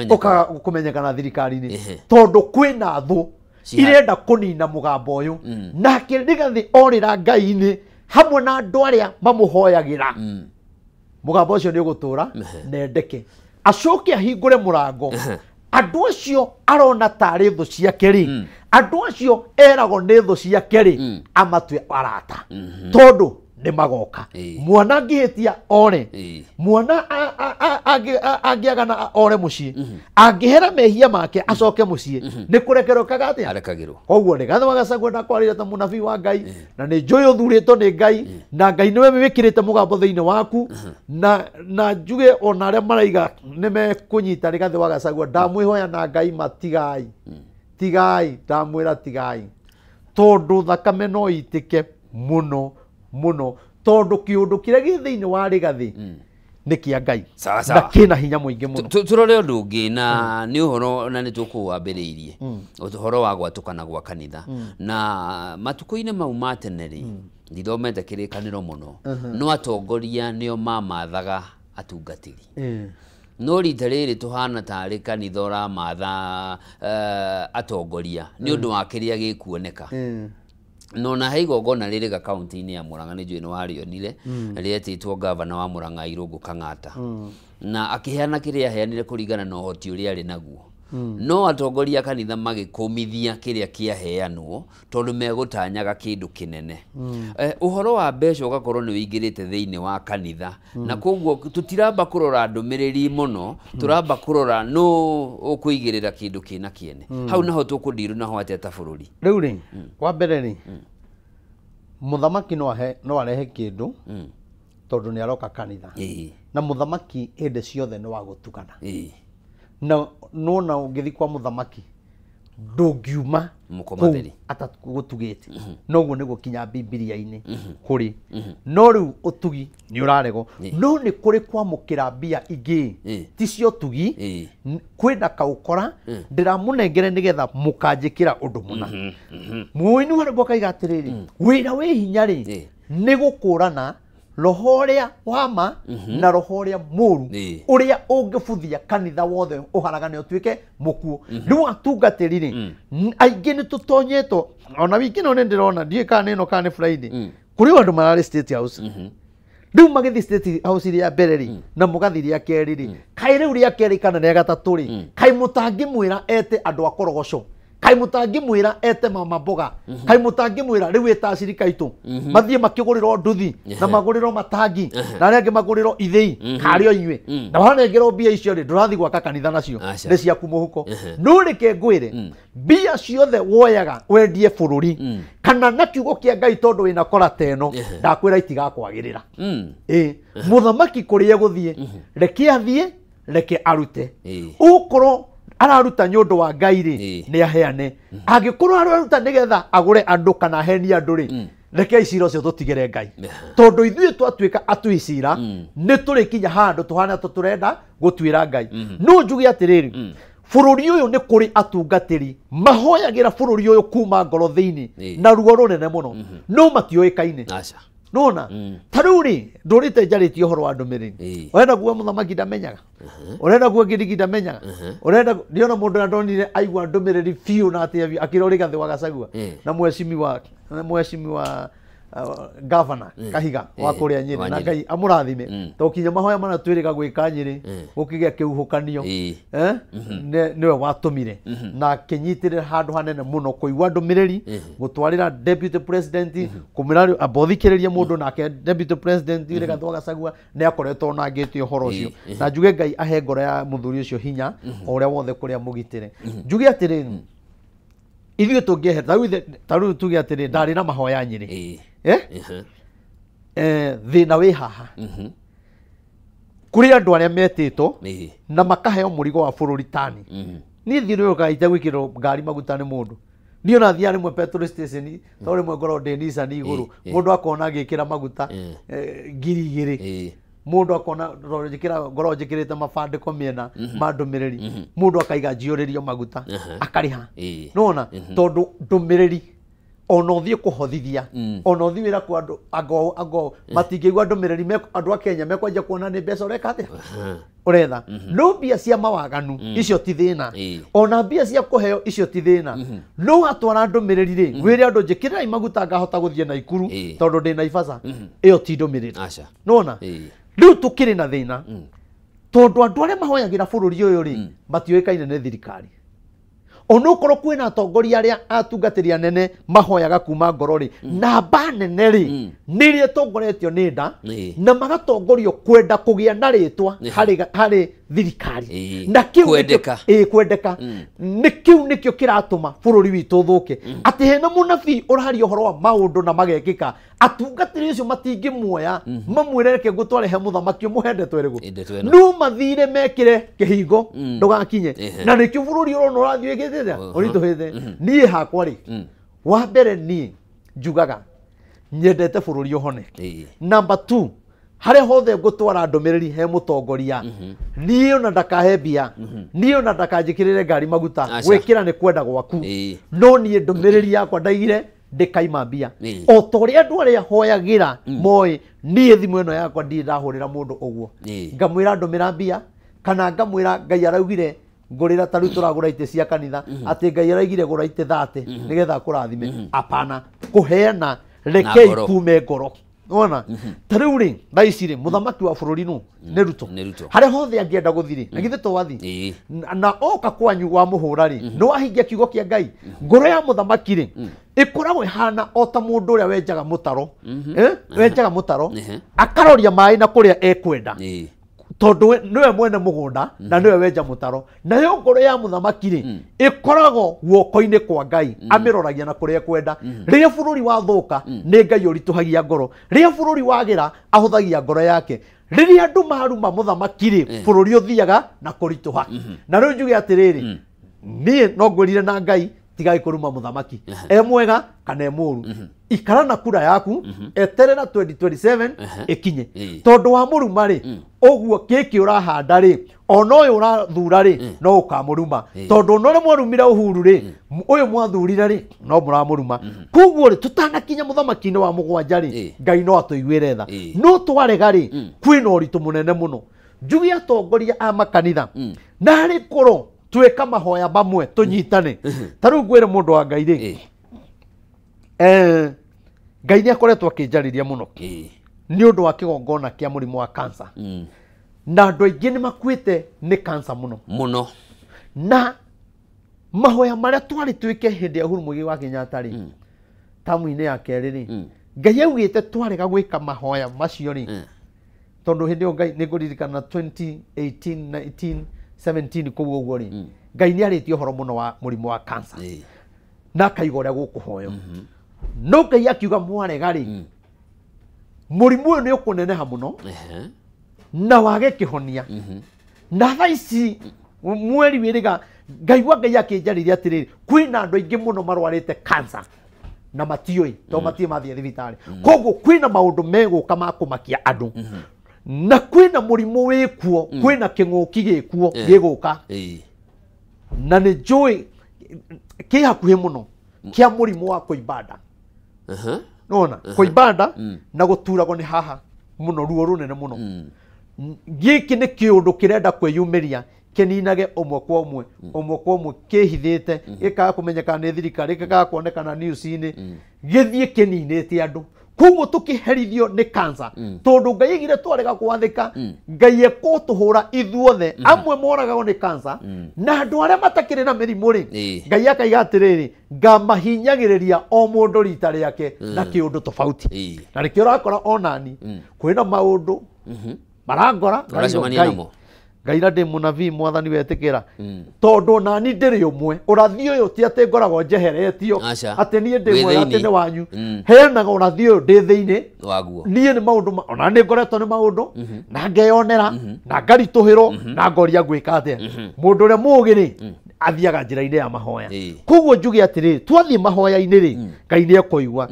ũkaga kũmenyekana thirikari-inĩ tondũ kwĩna thũ irenda kũnina mũgambo ũyũ nake Rigathi orĩra Ngai-inĩ hamwe na andũ arĩa mamũhoyagĩra mũgambo ũcio nĩ ũgũtũra nendeke acoke ahingũre mũrango andũ acio arona tarĩ thũ ciake rĩ andũ acio eragwo nĩ thũ ciake rĩ amatue arata tondũ nĩ magoka mwana angĩhĩtia ore mwana angĩagana ore mũciĩ angĩhera mehia make acoke mũciĩ nĩ kũrekerwo kaga atĩa arekagĩrwo koguo Rigathi wa Gachagua ndakwarĩria ta mũnabii wa Ngai na nĩ njũĩ ũthurĩtwo nĩ Ngai na Ngai nĩwe wĩkĩrĩte mũgambo thĩinĩ waku na njuge ona arĩa maraiga nĩ mekũnyita Rigathi wa Gachagua ndamwĩhoya na Ngai matigai tigai ndamwĩra tigai tondũ thakame no ĩitĩke mũno mũno tondũ kĩũndũ kĩrĩa gĩ thĩinĩ wa Rigathi nĩ kĩa Ngai na kĩna hinya mũingĩ mũno tũrore ũndũ ũngĩ na nĩ ũhoro na nĩ tũkũwambĩrĩirie ũhoro wa gwatũkana gwa kanitha na matukũ-inĩ mau ma tene rĩ ndithomete kĩrĩkanĩro mũno no atongoria nĩo mamathaga atungatĩri no rita rĩrĩ tũhana tarĩ kanitha ũramatha atongoria nĩ ũndũ wa kĩrĩa gĩkuoneka no na he igongona rĩrĩ ga kaunti-inĩ ya Murang'a nĩ njũĩ nĩ warĩonire rĩetĩtwo gavana wa Murang'a Irũngũ Kang'ata na akĩheana kĩrĩa aheanire kũringana na ũhoti ũrĩa arĩ naguo No atongoria a kanitha magĩkũmithia kĩrĩa kĩaheanwo tondũ megũtanyaga kĩndũ kĩnene. Ũhoro wa mbeca ũgakorwo nĩ wĩingĩrĩte thĩinĩ wa kanitha, na koguo tũtiramba kũrora ndũmĩrĩri mũno, tũramba kũrora nũ ũkũigĩrĩra kĩndũ kĩna kĩene. Hau naho tũkũndirũ naho atĩa ta bũrũri? Rĩu rĩ, wa mbere rĩ, mũthamaki no arehe kĩndũ tondũ nĩ aroka kanitha. Na mũthamaki hĩndĩ ciothe nĩ wa gũtugana. Na nona ũngĩthiĩ kwa mũthamaki ndũngiuma kũu atatũgũtugĩte. Noguo nĩguo kinya Bibilia-inĩ kũrĩ. No rĩu ũtugi nĩ ũraregwo. No nĩ kũrĩ kwamũkĩra mbia ingĩ ti cio ũtugi, kwĩna kaũkora ndĩramũnengere nĩgetha mũkanjĩkĩra ũndũ mũna. Mũini wa rwĩmbo akaiga atĩrĩrĩ, wĩra wĩ hinya rĩ nĩ gũkũrana roho ũrĩa wa ma na roho ũrĩa mũru ũrĩa ũngĩbuthia kanitha wothe ũharagane ũtuĩke mũkuũ. Rĩu atungatĩri rĩ, aingĩ nĩ tũtonyetwo, ona wiki ĩno nĩ ndĩrona, ndiũĩ kana nĩ ĩno kana nĩ Friday, kũrĩ andũ mararĩ State House. Rĩu magĩthiĩ State House rĩa mbere rĩ, na mũgathiĩ rĩa kerĩ rĩ, kaĩ rĩu rĩa kerĩ kana rĩa gatatũ rĩ, kaĩ mũtangĩmwĩra ete andũ a korogoco, kaĩ mũtangĩmwĩra ete mama mboga, kaĩ mũtangĩmwĩra rĩu ĩta acirika aitũ mathiĩ makĩgũrĩrwo nduthi na magũrĩrwo matangi na arĩa angĩ magũrĩrwo ithĩi karĩ o inyuĩ, na wanengerwo mbia icio rĩ, ndũrathiĩ gwaka kanitha nacio, nĩ ciaku mũhuko. No reke ngwĩre, mbia ciothe woyaga wendie bũrũri kana na kiugo kĩa Ngai tondũ wĩna kora ta ĩno, ndakwĩra itigakwagĩrĩra. Mũthamaki kũrĩa egũthiĩ, reke athiĩ, reke arute. Ũkorwo araruta nĩ ũndũ wa Ngai rĩ, nĩ aheane. Angĩkorwo araruta nĩgetha agũre andũ kana ahenie andũ rĩ, reke icira ũcio tũtigĩre Ngai. Tondũ ithuĩ twatuĩka atui cira, nĩ tũrĩkinya handũ tũhana tũrenda gũtuĩra Ngai. No njuge atĩrĩrĩ, bũrũri ũyũ nĩ kũrĩ atungatĩri mahoyagĩra bũrũri ũyũ kuma ngoro thĩinĩ na ruo rũnene mũno, no matiũĩkaine. Nona ta rĩu rĩ, ndũrĩte njarĩtie ũhoro wa ndũmĩrĩri. Ũrenda kuga mũthamaki ndamenyaga, ũrenda kuga Kindiki ndamenyaga, ũrenda ndiona mũndũ ndonire aigua ndũmĩrĩri biũ na atĩ akĩra Rigathĩ wa Gachagua na mheshimiwa governor Kahiga wa kũrĩa Nyĩrĩ, na Ngai amũrathime to kinya mahoya mana twĩrĩga gwĩka Nyĩrĩ gũkĩgĩa kĩhuhũkanio, nĩwe watũmire na akĩnyitĩrĩra handũ hanene mũno kũigua ndũmĩrĩri, gũtwarĩra deputy president, kũmwĩra amba ũthikĩrĩrie mũndũ, nake deputy president Rigathĩ wa Gachagua nĩ akoretwo onangĩte ũhoro ũcio. Na njuge Ngai ahe ngoro ya mũthuri ũcio hinya o ũrĩa wothe kũrĩa mũgitĩre. Njuge atĩrĩrĩ, ithuĩ tũngĩehe ta rĩu tuge atĩrĩ, ndarĩ na mahoya Nyĩrĩ, thĩna wĩ haha kũrĩ andũ arĩa metĩtwo na makaheo mũrigo wa bũrũri tani. Niĩ thiũrũrũkaga itegwĩkĩrwo ngari maguta nĩ mũndũ. Niĩ ona thiaga rĩmwe petrol station, tondũ rĩmwe ngoragwo ndĩ Nissan igũrũ, mũndũ akona ngĩkĩra maguta 2,000, mũndũ akona ngoragwo njĩkĩrĩte mabandĩko mĩena ma ndũmĩrĩri, mũndũ akaiga njiyũrĩrio maguta akarĩha. Nĩwona, tondũ ndũmĩrĩri ona ũthiĩ kũhothithia, ona ũthiĩ wĩra kwa andũ ango matingĩigua ndũmĩrĩri, andũ a Kenya mekwanjia kuona nĩ mbeca ũreka atĩa ũretha. No mbia cia mawaganu icio ti thĩna, ona mbia cia kũheo icio ti thĩna. No watwara ndũmĩrĩri rĩ, wĩre andũ njĩkĩrĩrai maguta ngahota gũthiĩ Naikuru tondũ ndĩ Naivasha, ĩyo ti ndũmĩrĩri. Nĩwona, rĩu tũkĩrĩ na thĩna tondũ andũ arĩa mahoyagĩra bũrũri ũyũ rĩ, matiũĩkaine nĩ thirikari. Onokorwo kwĩna atongoria arĩa atungatĩri anene mahoyaga kuma ngoro rĩ, namba nene rĩ, nĩ ĩrĩa ĩtongoretio nĩ nda na magatongorio kwenda kũgĩa na rĩtwa harĩ thirikari na kĩu kwendeka. Nĩ kĩu nĩkĩo kĩratũma bũrũri witũ ũthũke, atĩ hena mũnabii ũraria ũhoro wa maũndũ na magekĩka, atungatĩri acio matingĩmuoya mamwĩre reke ngũtware he mũthamaki ũmũhe ndeto ĩrĩkũ, no mathire mekĩre kĩhingo ndũgakinye. Na nĩkĩo bũrũri ũrona ũrathiĩ wĩkĩte atĩa, ũritũhĩte. Niĩ hakwa rĩ, wa mbere niĩ njugaga nyendete bũrũri ũhone. Number 2, harĩa hothe ngũtwara ndũmĩrĩri he mũtongoria, niĩ ona ndakahe mbia, niĩ ona ndakanjĩkĩrĩre ngari maguta, gwĩkĩra nĩ kwenda gwaku, no niĩ ndũmĩrĩri yakwa ndaigire ndĩkaima mbia. O ta ũrĩa andũ arĩa hoyagĩra moĩ, niĩ thimũ ĩno yakwa ndirĩ ndahũrĩra mũndũ ũguo ngamwĩra ndũmĩra mbia, kana ngamwĩra Ngai araugire ngũrĩra ta rĩu tũragũra itĩ cia kanitha, atĩ Ngai araugire gũra itĩ 30 nĩgetha akũrathime. Apana, kũheana rekei kume ngoro. Wona ta rĩu rĩ thaa ici rĩ mũthamaki wa bũrũri nũ nĩ Ruto harĩa hothe angĩenda gũthiĩ rĩ na githĩ to wathiĩ na oka kwanyu wa mũhũra rĩ nĩ wahingia kiugo kĩa Ngai. Ngoro ya mũthamaki rĩ ĩkoragwo ĩhana o ta mũndũ ũrĩa wenjaga mũtaro, wenjaga mũtaro akaroria maĩ na kũrĩa ekwenda, tondũ nĩwe mwene mũgũnda na nĩwe wenja mũtaro. Nayo ngoro ya mũthamaki rĩ ĩkoragwo guoko-inĩ kwa Ngai, amĩroragia na kũrĩa ekwenda. Rĩrĩa bũrũri wathũka nĩ Ngai ũritũhagia ngoro, rĩrĩa bũrũri wagĩra ahũthagia ngoro yake. Rĩrĩa andũ maruma mũthamaki rĩ bũrũri ũthiaga na kũritũha. Na rĩu njuge atĩrĩrĩ, niĩ no ngwĩrire na Ngai tigai kũruma mũthamaki, e mwega kana e mũru, ikara na kura yaku, eterera 2027 ĩkinye. Tondũ wa mũruma rĩ ũguo gĩkĩ ũrahanda rĩ ona ũyũ ũrathura rĩ no ũkamũruma, tondũ ona ũrĩa mwarumire Uhuru rĩ ũyũ mwathurire rĩ no mũramũruma. Koguo rĩ tũtanakinya mũthamaki-inĩ wa mũgwanja rĩ Ngai no atũiguĩre tha, no twarega rĩ kwĩna ũritũ mũnene mũno. Njuge atongoria a makanitha na harĩ korwo twĩka mahoya mamwe tũnyitane. Ta rĩu ngwĩre mũndũ wa Ngai rĩ, Ngai nĩ akoretwo akĩnjarĩria mũno nĩ ũndũ wa kĩgongona kĩa mũrimũ wa cancer, na andũ aingĩ nĩ makuĩte nĩ cancer mũno mũno. Na mahoya marĩa twarĩ twĩke hĩndĩ ya Uhuru Muigai wa Kenyatta rĩ, tamu-inĩ ya kerĩ rĩ, Ngai augĩte twarega gwĩka mahoya macio rĩ, tondũ hĩndĩ ĩyo Ngai nĩ ngũririkana 2018 19 17 kũu ũguo rĩ, Ngai nĩ arĩtie ũhoro mũno wa mũrimũ wa cancer na akaiga ũrĩa gũkũhoywo. No Ngai akiuga mwarega rĩ mũrimũ ũyũ nĩ ũkũneneha mũno na wage kĩhonia. Na thaa ici mweri wĩrĩga Ngai wa Ngai akĩnjarĩria atĩrĩrĩ, kwĩna andũ aingĩ mũno marwarĩte cancer na matiũĩ tondũ matiĩ mathiĩ thibitarĩ. Koguo kwĩna maũndũ megũka ma kũmakia andũ, na kwĩna mũrimũ wĩkuo, kwĩna kĩng'ũki gĩkuo gĩgũka, na nĩ njũĩ kĩ hakuhĩ mũno kĩa mũrimũ wa kũimba nda. Nĩwona kũimba nda na gũturagwo nĩ haha mũno, ruo rũnene mũno. Gĩkĩ nĩ kĩũndũ kĩrenda kwĩyumĩria kĩninage ũmwe kwa ũmwe, ũmwe kwa ũmwe, kĩhithĩte, gĩkaga kũmenyekana nĩ thirikari, gĩkaga kuonekana news-inĩ, gĩthiĩ kĩninĩte andũ. Koguo tũkĩherithio nĩ cancer, tondũ Ngai aigire twarega gwathĩka, Ngai ekũtũhũra ithuothe. Amwe moragagwo nĩ cancer, na andũ arĩa matakĩrĩ na mĩrimũ rĩ, Ngai akaiga atĩrĩrĩ, ngamahinyagĩrĩria o mũndũ rita rĩake na kĩũndũ tofauti. Na nĩkĩo ũrakora onani kwĩna maũndũ marangora Ngai na ndĩ mũnabii mwathani wetĩkĩra, tondũ nani ndĩrĩ ũmwe. Ũrathi ũyũ ti atĩ ngoragwo njeheretio atĩ niĩ ndĩ mwega atĩ nĩ wanyu, heanaga ũrathi ũyũ ndĩ thĩinĩ waguo. Niĩ nĩ maũndũ ona nĩ ngoretwo nĩ maũndũ na ngeyonera na ngaritũhĩrwo na ngoria ngwĩka atĩa. Mũndũ ũrĩa mũũgĩ rĩ athiaga njĩra-inĩ ya mahoya. Koguo njuge atĩrĩrĩ, twathiĩ mahoya-inĩ rĩ Ngai nĩ ekũigua.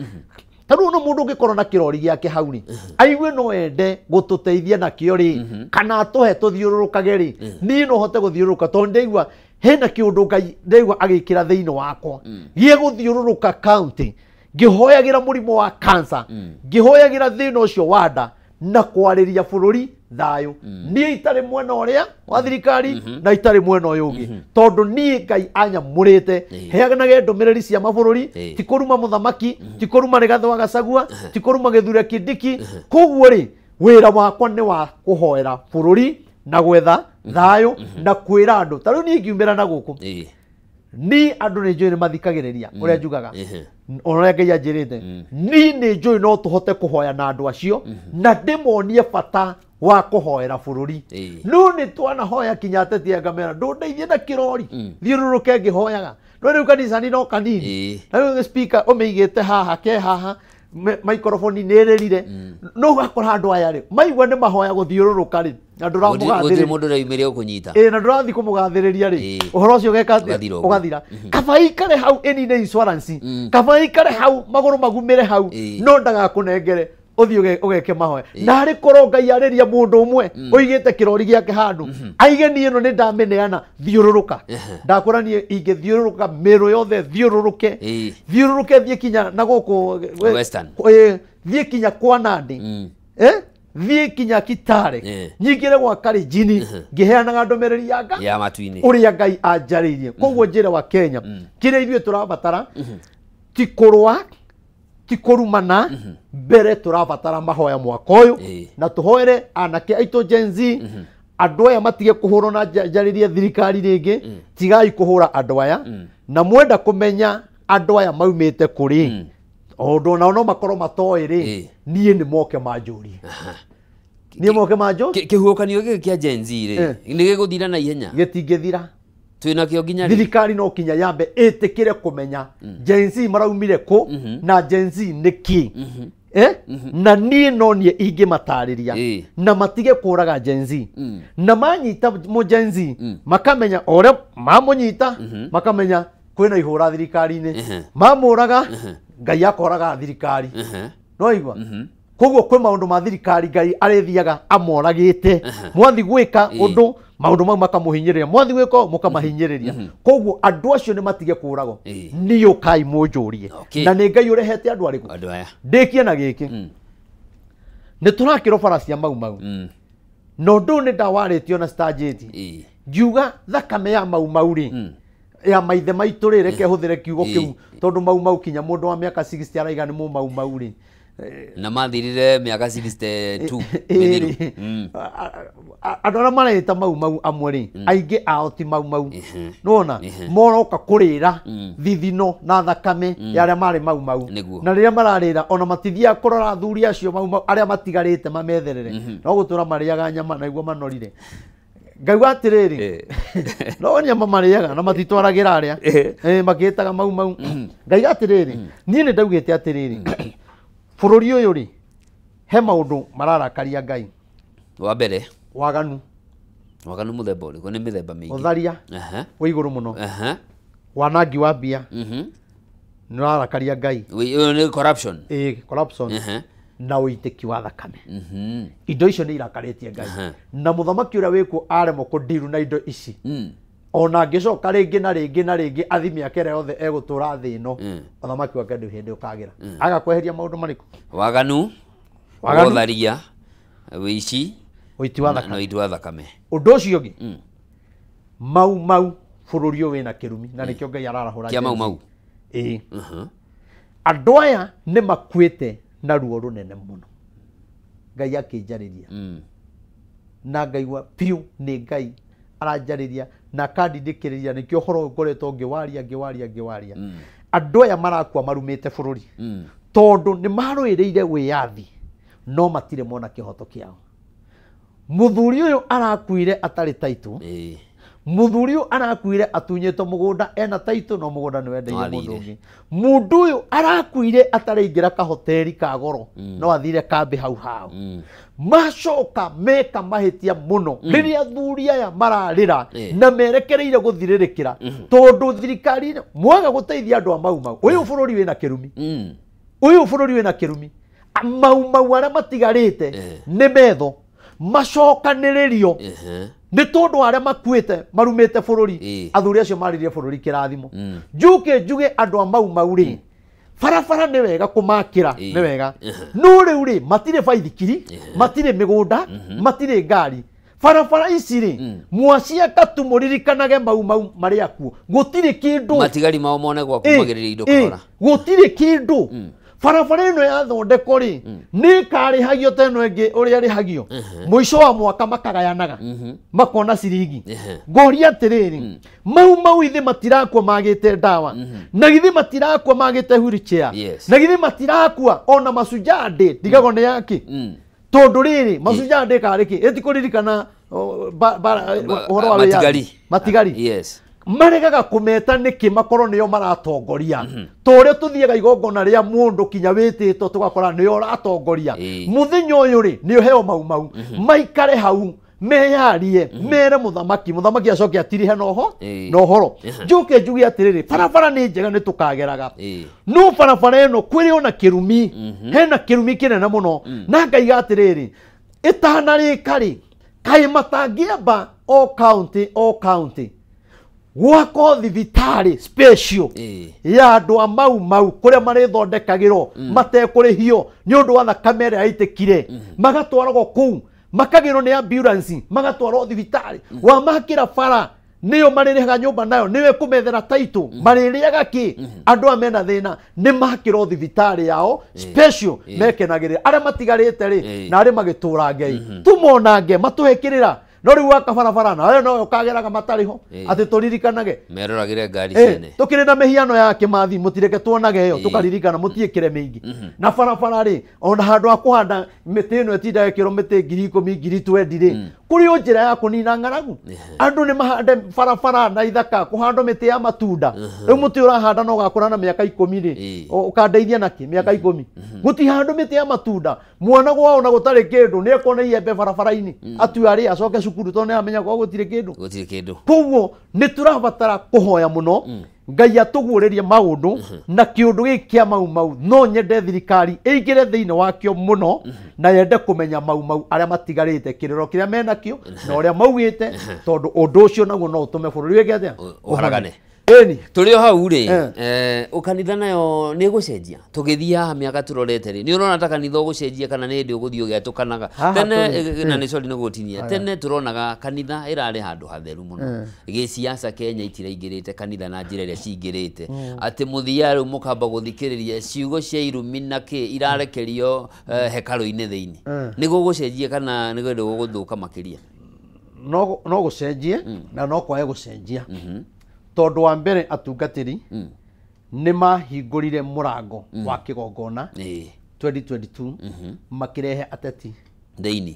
Ta rĩu no mũndũ ũngĩkorwo na kĩrori gĩake hau rĩ, aigue no ende gũtũteithia nakĩo rĩ, kana atũhe tũthiũrũrũkage rĩ, niĩ no hote gũthiũrũrũka tondũ ndaigua hena kĩũndũ Ngai ndaigua agĩkĩra thĩinĩ wakwa gĩgũthiũrũrũka county, ngĩhoyagĩra mũrimũ wa cancer, ngĩhoyagĩra thĩna ũcio wa nda na kwarĩria bũrũri thayũ. Niĩ itarĩ mwena ũrĩa wa thirikari na itarĩ mwena ũyũ ũngĩ, tondũ niĩ Ngai anyamũrĩte heanage ndũmĩrĩri cia mabũrũri, ti kũruma mũthamaki, ti kũruma Rigathĩ wa Gachagua, ti kũruma Gĩthure Kindiki. Koguo rĩ wĩra wakwa nĩ wa kũhoera bũrũri na gwetha thayũ na kwĩra andũ. Ta rĩu niĩ ngiumĩra na gũkũ, ni andũ nĩ njũĩ nĩ mathikagĩrĩria ũrĩa njugaga, ũrĩa Ngai anjĩrĩte. Niĩ nĩ njũĩ no tũhote kũhoya na andũ acio na ndĩmonie bata wa kũhoera bũrũri. No nĩ twanahoya kinya ateti ngamera ndũndeithie na kĩrori thiũrũrũke ngĩhoyaga. No rĩu kanitha-inĩ no kanini, na rĩu speaker ũmĩigĩte haha ke haha, microphone nĩ ĩrĩrire, no ũgakora andũ aya rĩ maigua nĩ mahoya gũthiũrũrũka rĩ, na ndũramũgathĩrĩria mũndũ ũrĩa ũkũnyita, na ndũrathiĩ kũmũgathĩrĩria rĩ, ũhoro ũcio ũgeka atĩa? Ũgathira. Kaba ikare hau ĩnine insurance, kaba ikare hau magũrũ magumĩre hau, no ndagakũnengere ũthiĩ ũgeke mahoya. Na harĩ korwo Ngai arĩria mũndũ ũmwe ũigĩte kĩrori gĩake handũ, aige niĩ ĩno nĩ ndamĩneana, thiũrũrũka. Ndakwĩra niĩ ingĩthiũrũrũka mĩrũ yothe, thiũrũrũke thiũrũrũke thiĩ kinya na gũkũ Western, thiĩ kinya kwa Nandi, thiĩ kinya Kitale, nyingĩre gwa Kalenjin, ngĩheanaga ndũmĩrĩri ya Ngai ya matu-inĩ ũrĩa Ngai anjarĩirie. Koguo njĩra wa Kenya kĩrĩa ithuĩ tũrabatara ti kũrũa Ti kũrumana mbere tũrabatara mahoya mwaka ũyũ na tũhoere anake aitũ Gen Z andũ aya matige kũhũrwo na njarĩrie thirikari rĩngĩ tigai kũhũra andũ aya na mwenda kũmenya andũ aya maumĩte kũrĩ ũndũ nao no makorwo matoĩ rĩ niĩ nĩ moke manjũrie niĩ moke manjũrie kĩhuhũkanio gĩkĩ kĩa Gen Z rĩ nĩ gĩgũthira na ihenya gĩtingĩthira twĩna kĩo nginya thirikari no kinya yambe ĩtĩkĩre kũmenya Gen Z maraumire kũ na Gen Z nĩ kĩ na niĩ no niĩ ingĩmatarĩria na matige kũraga Gen Z na manyita mũ Gen Z makamenya ũrĩa mamũnyita makamenya kwĩna ihũra thirikari-inĩ mamũraga Ngai akoraga thirikari no igua koguo kwĩ maũndũ ma thirikari Ngai arĩthiaga amoragĩte mwathi gwĩka ũndũ maũndũ mau makamũhinyĩrĩria mwathi gwĩka mũkamahinyĩrĩria koguo andũ acio nĩ matige kũragwo niĩ ũkai mũnjũrie na nĩ Ngai ũrehete andũ arĩkũ andũ aya ndĩkie na gĩkĩ nĩ tũrakĩrwo bara cia Mau Mau na ũndũ ũyũ nĩ ndawarĩtio na Stanjĩti ngiuga thakame ya Mau Mau rĩ ya maithe maitũ rĩ reke hũthĩre kiugo kĩu tondũ Mau Mau kinya mũndũ wa mĩaka 60 araiga nĩ mũ Mau Mau rĩ na mathirire mĩaka 62 mĩthiru andũ arĩa mareĩta Mau Mau amwe rĩ aingĩ ao ti Mau Mau nĩwona moroka kũrĩra thithino na thakame ya arĩa marĩ Mau Mau na rĩrĩa mararĩra ona matithiaga kũrora athuri acio Mau Mau arĩa matigarĩte mametherere no gũtũra marĩaga nyama na iguo manorire ngauga atĩrĩrĩ no nyama marĩaga na matitwaragĩra arĩa makĩĩtaga Mau Mau ngauga atĩrĩrĩ niĩ nĩ ndaugĩte atĩrĩrĩ bũrũri ũyũ rĩ he maũndũ mararakaria Ngai wa mbere waganu waganu mũthemba ũrĩkũ nĩ mĩthemba mĩingĩ ũtharia wĩ igũrũ mũno wanangi wa mbia nĩ ũrarakaria Ngai nĩ corruption corruption na ũitĩki wa thakame indo icio nĩ irakarĩtie Ngai na mũthamaki ũrĩa wĩkuo aremwo kũndiru na indo ici ona angĩcoka rĩngĩ na rĩngĩ na rĩngĩ athi mĩaka ĩrĩa yothe egũtũra thĩ ĩno ũthamaki wake ndũ hĩndĩ ũkagĩra aga kweheria maũndũ marĩkũ waganu ũtharia wĩici ũiti wa thakame na ũiti wa thakame ũndũ ũcio ũngĩ Mau Mau bũrũri ũyũ wĩna kĩrumi na nĩkĩo Ngai ararahũra kĩa Mau Mau ĩĩ andũ aya nĩ makuĩte na ruo rũnene mũno Ngai akĩnjarĩria na ngaigua biũ nĩ Ngai aranjarĩria na akandindĩkĩrĩria nĩkĩo ũhoro ũyũ ngoretwo ngĩwaria ngĩwaria ngĩwaria andũ aya marakua marumĩte bũrũri tondũ nĩ marũĩrĩire wĩyathi no matirĩ mona kĩhoto kĩao mũthuri ũyũ arakuire atarĩ taitũ mũthuri ũyũ arakuire atunyĩtwo mũgũnda ena taitũ no mũgũnda nĩ wendeire mũndũ ũngĩ mũndũ ũyũ arakuire ataraingĩra kahoteri ka goro no athire kambĩ hau hao macoka meka mahĩtia mũno rĩrĩa athuri aya mararĩra na merekereire gũthirĩrĩkĩra tondũ thirikari mwaga gũteithia andũ a Mau Mau ũyũ bũrũri wĩna kĩrumi ũyũ bũrũri wĩna kĩrumi Mau Mau arĩa matigarĩte nĩ metho macokanĩrĩrio nĩ tondũ arĩa makuĩte marumĩte bũrũri athuri acio maririe bũrũri kĩrathimo njuke njuge andũ a Mau Mau rĩ barabara nĩ wega kũmakĩra nĩ wega no rĩu rĩ matirĩ baithikiri matirĩ mĩgũnda matirĩ ngari barabara ici rĩ mwaciaka tu mũririkanage Mau Mau marĩ akuo gũtirĩ kĩndũ matigari mao mone gwa kumagĩrĩria indo kahora gũtirĩ kĩndũ barabara ĩno yathondekwo rĩ nĩ ĩkarĩhagio ta ĩno ĩngĩ ũrĩa ĩrĩhagio mũico wa mwaka makagayanaga makona ciringi ngoria atĩrĩrĩ Mau Mau ithe matirakua magĩte ndawa na githĩ matirakua magĩte wheelchair na githĩ matirakua ona Mashujaa Day ndigagwo nĩ yaki tondũ rĩrĩ Mashujaa Day karĩ kĩ ĩtikũririkana ũhoro wa matigari matigari maregaga kũmeta nĩkĩ makorwo nĩo maratongoria ta ũrĩa tũthiaga igongona rĩa mũndũ kinya wĩtĩtwo tũgakora nĩo ũratongoria mũthenya ũyũ rĩ nĩ ũheo Mau Mau maikare hau meyarie mere mũthamaki mũthamaki acoke atirihe noho na ũhoro njuke njuge atĩrĩrĩ barabara nĩ njega nĩ tũkageraga no barabara ĩno kwĩrĩ ona kĩrumi hena kĩrumi kĩnene mũno na ngaiga atĩrĩrĩ ĩtanarĩka rĩ kaĩ matangĩamba o county o county gwakwo thibitarĩ special ya andũ a Mau Mau kũrĩa marĩthondekagĩrwo matekũrĩhio nĩ ũndũ wa thakame ĩrĩa yaitĩkire magatwaragwo kũu makagĩrwo nĩ ambulance magatwarwo thibitarĩ wamakĩra bara Nĩyo marĩrĩhaga nyũmba nayo, nĩyo ĩkũmethera taitũ, marĩrĩaga kĩ? Andũ aya mena thĩna nĩ makĩrwo thibitarĩ yao special mekenagĩrĩra. Arĩa matigarĩte rĩ na arĩa magĩtũrange tumonange matũhe kĩrĩra. No rĩu waka barabara nayo no ũkageraga matarĩ ho atĩ tũririkanage meroragĩre ngari ciene. Tũkĩrĩ na mĩhiano ya Kĩmathi mũtireke tuonage ĩyo tũkaririkana mũtiĩkĩre mĩingĩ. Na barabara rĩ ona handũ ha kũhanda mĩtĩ ĩno ĩtindaga ĩkĩrwo mĩtĩ 10,000 20,000 rĩ kũrĩ o njĩra ya kũnina ng'aragu. Andũ nĩ mahande barabara na ithaka kũhandwo mĩtĩ ya matunda. Rĩu mũtĩ ũrahanda no ũgakũra na mĩaka 10 rĩ ũkandeithia nakĩ mĩaka 10? Gũtihandwo mĩtĩ ya matunda. Mwana gwao na gũtarĩ kĩndũ nĩ ekuona iembe barabara-inĩ atue arĩ acoke cukuru tondũ nĩ amenya kwao gũtirĩ kĩndũ. Gũtirĩ kĩndũ. Koguo nĩ tũrabatara kũhoya mũno Ngai atũguũrĩrie maũndũ na kĩũndũ gĩkĩ kĩa Mau Mau. No nyende thirikari ĩingĩre thĩinĩ wakĩo mũno na yende kũmenya Mau Mau arĩa matigarĩte kĩrĩro kĩrĩa menakĩo na ũrĩa maugĩte tondũ ũndũ ũcio naguo no ũtũme bũrũri wĩke atĩa? Ũharagane. Ĩni. Tũrĩ o hau rĩ, ũkanitha nayo nĩ ĩgũcenjia. Tũgĩthiĩ haha mĩaka tũrorete rĩ, nĩ ũrona ta kanitha ũgũcenjia kana nĩ hĩndĩ ũgũthiĩ ũgĩatũkanaga? Tene na nĩ sorry nĩ gũtinia. Tene tũronaga kanitha ĩrarĩ handũ hatheru mũno. Gĩciaca Kenya itiraingĩrĩte kanitha na njĩra ĩrĩa cingĩrĩte. Atĩ mũthiaga rĩu mũkamba gũthikĩrĩria ciugo cia irumi na kĩ irarekerio hekarũ-inĩ thĩinĩ. Nĩ gũgũcenjia kana nĩ hĩndĩ gũgũthũka makĩria? No gũcenjie na no kwage gũcenjia. Tondũ wa mbere atungatĩri nĩ mahingũrire mũrango wa kĩgongona 2022 makĩrehe ateti thĩinĩ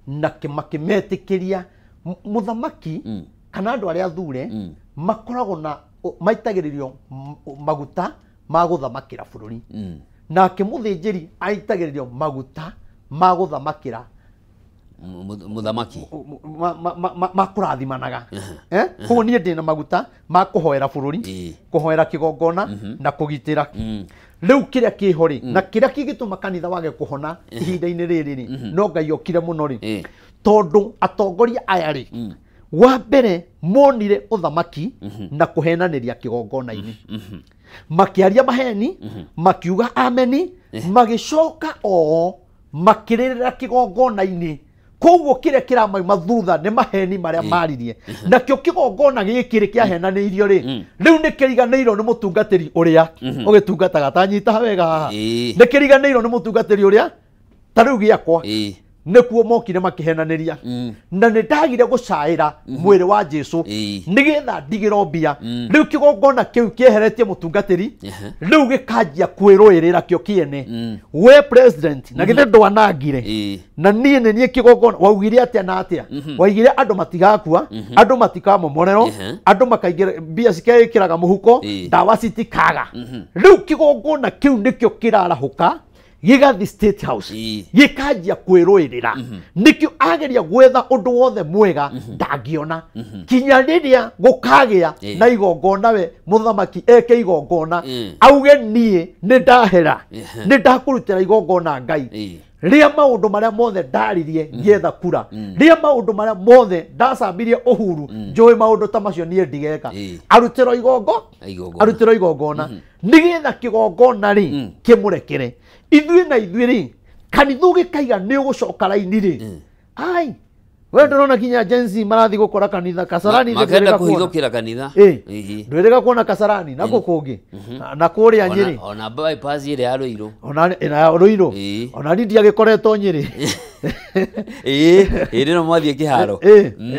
na makĩmetĩkĩria mũthamaki kana andũ arĩa athure makoragwo na maitagĩrĩrio maguta ma gũthamakĩra bũrũri. Nake mũthĩnjĩri aitagĩrĩrio maguta ma gũthamakĩra mũthamaki ma kũrathimanaga. Koguo niĩ ndĩna maguta ma kũhoera bũrũri, kũhoera kĩgongona na kũgitĩra. Rĩu kĩrĩa kĩho rĩ na kĩrĩa kĩngĩtũma kanitha wage kũhona ihinda-inĩ rĩrĩ rĩ no Ngai okire mũno rĩ tondũ atongoria aya rĩ wa mbere monire ũthamaki na kũhenanĩria kĩgongona-inĩ. Makĩaria maheni, makiuga ameni, magĩcoka oo makĩrĩrĩra kĩgongona-inĩ. Koguo kĩrĩa kĩramauma thutha nĩ maheni marĩa maririe. Nakĩo kĩgongona gĩkĩ rĩ kĩahenanĩirio rĩ rĩu nĩ kĩriganĩirwo nĩ mũtungatĩri ũrĩa ũgĩtungataga. Ta nyita wega haha. Nĩ kĩriganĩirwo nĩ mũtungatĩri ũrĩa ta rĩu gĩakwa nĩkuo mokire makĩhenanĩria. Na nĩ ndagire gũcaĩra mwĩrĩ wa Jesũ nĩgetha ndigĩrwo mbia. Rĩu kĩgongona kĩu kĩeheretie mũtungatĩri rĩu gĩkanjia kwĩrũĩrĩra kĩo kĩene. We president na githĩ ndwanangire na niĩ nĩ niĩ kĩgongona waugire atĩa na atĩa? Waugire andũ matigakua, andũ matikamomorerwo, andũ makaingĩra mbia cikeĩkĩraga mũhuko, ndawa citikaga. Rĩu kĩgongona kĩu nĩkĩo kĩrarahũka gĩgathi State House gĩkanjia kwĩrũĩrĩra. Nĩkĩo ageria gwetha ũndũ wothe mwega ndangĩona kinya rĩrĩa gũkagĩa na igongona we mũthamaki eke igongona auge niĩ nĩ ndahera nĩ ndakũrutĩra igongona Ngai rĩa maũndũ marĩa mothe ndaririe ngĩetha kura, rĩa maũndũ marĩa mothe ndacambirie Uhuru njũĩ maũndũ ta macio niĩ ndigeka. Arutĩrwo igongo arutĩrwo igongona nĩgetha kĩgongona rĩ kĩmũrekere. Ithuĩ na ithuĩ rĩ kanitha ũgĩkaiga nĩ ũgũcoka raini rĩ ai we ndũrona kinya Gen Z marathiĩ gũkora kanitha Kasarani makenda kũhithũkĩra kanitha. Ndwĩrĩga kuona Kasarani na kũ kũngĩ na kũrĩa Nyĩrĩ ona bypass ĩrĩa ya Rũirũ ona ya Rũirũ ona niĩ ndiagĩkoretwo Nyĩrĩ. Ĩĩ no mwathiĩ kĩharo.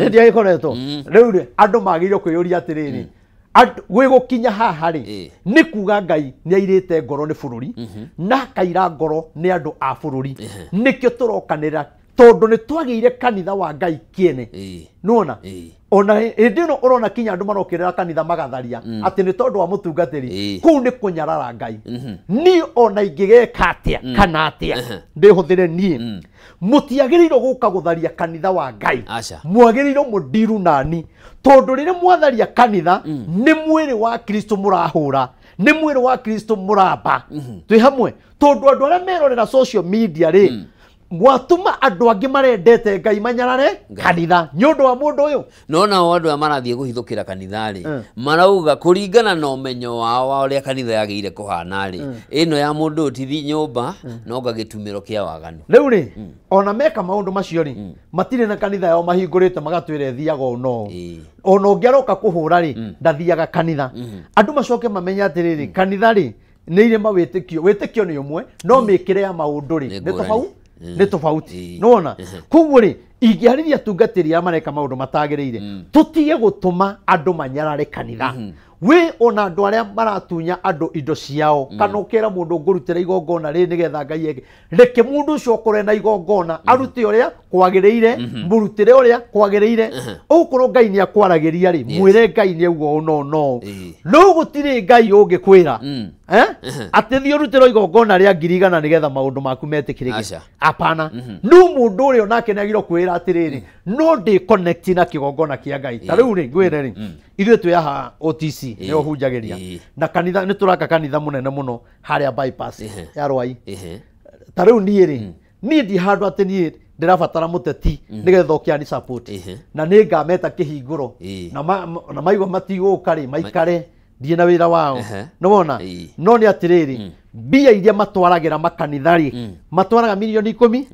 Ndiagĩkoretwo. Rĩu rĩ andũ magĩrĩirwo kwĩyũria atĩrĩrĩ gwĩ gũkinya haha rĩ nĩ kuga Ngai nĩ airĩte ngoro nĩ bũrũri na akaira ngoro nĩ andũ a bũrũri. Nĩkĩo tũrokanĩra tondũ nĩ twagĩire kanitha wa Ngai kĩene. Nĩwona ona hĩndĩ ĩno ũrona kinya andũ marokĩrĩra kanitha magatharia atĩ nĩ tondũ wa mũtungatĩri kũu nĩ kũnyarara Ngai. Niĩ ona ingĩgeka atĩa kana atĩa ndĩhũthĩre niĩ mũtiagĩrĩirwo gũka gũtharia kanitha wa Ngai. Mwagĩrĩirwo mũndiru nani tondũ rĩrĩa mwatharia kanitha nĩ mwĩrĩ wa Kristo mũrahũra, nĩ mwĩrĩ wa Kristo mũramba. Twĩ hamwe tondũ andũ arĩa merorera social media rĩ Mwatuma andũ angĩ marendete Ngai manyarare kanitha nĩ ũndũ wa mũndũ ũyũ. No nao andũ aya marathiĩ kũhithũkĩra kanitha rĩ, marauga kũringana na ũmenyo wao wa ũrĩa kanitha yagĩrĩire kũhana rĩ, ĩno ya mũndũ ũtithi nyũmba no ngagĩtumĩro kĩa waganu. Rĩu rĩ, ona meka maũndũ macio rĩ, matirĩ na kanitha yao mahingũrĩte magatwĩra ĩthiaga ũũ no ũũ. Ona ũngĩaroka kũhũra rĩ, ndathiaga kanitha. Andũ macoke mamenye atĩrĩrĩ, kanitha rĩ nĩ irĩ mawĩtĩkio, wĩtĩkio nĩ ũmwe no mĩkĩre ya maũndũ rĩ nĩ tofauti. Nĩ tofauti. Nĩwona? Koguo rĩ, ingĩarĩria atungatĩri arĩa mareka maũndũ matagĩrĩire, tũtige gũtũma andũ manyarare kanitha. Wĩ ona andũ arĩa maratunya andũ indo ciao, kana ũkera mũndũ ngũrutĩra igongona rĩ nĩgetha Ngai eke, reke mũndũ ũcio akorwo na igongona, arute ũrĩa kwagĩrĩire, mũrutĩre ũrĩa kwagĩrĩire. Ũgũkorwo Ngai nĩ akwaragĩria rĩ, mwĩre Ngai nĩ auga ũũ no no. No gũtirĩ Ngai ũngĩkwĩra atĩ thiĩ ũrutĩrwo igongona rĩa 100,000 nĩgetha maũndũ maku metĩkĩrĩke. Hapana. No mũndũ ũrĩa onake nĩ agĩrĩirwo kwĩra atĩrĩrĩ, no ndĩ connect na kĩgongona kĩa Ngai. Ta rĩu rĩ, ngwĩre rĩ, ithuĩ twĩ haha OTC nĩho hunjagĩria, na kanitha nĩ tũraka kanitha mũnene mũno harĩa bypass ya Rwai. Ta rĩu niĩ rĩ, niĩ ndi handũ atĩ niĩ ndĩrabatara mũteti nĩgetha oke ani support, na nĩ ngameta kĩhingũro, na maigua matigũka rĩ, maikare ndiĩ na wĩra wao. Nĩwona? No nĩ atĩrĩrĩ, mbia iria matwaragĩra makanitha rĩ, matwaraga mirioni 10,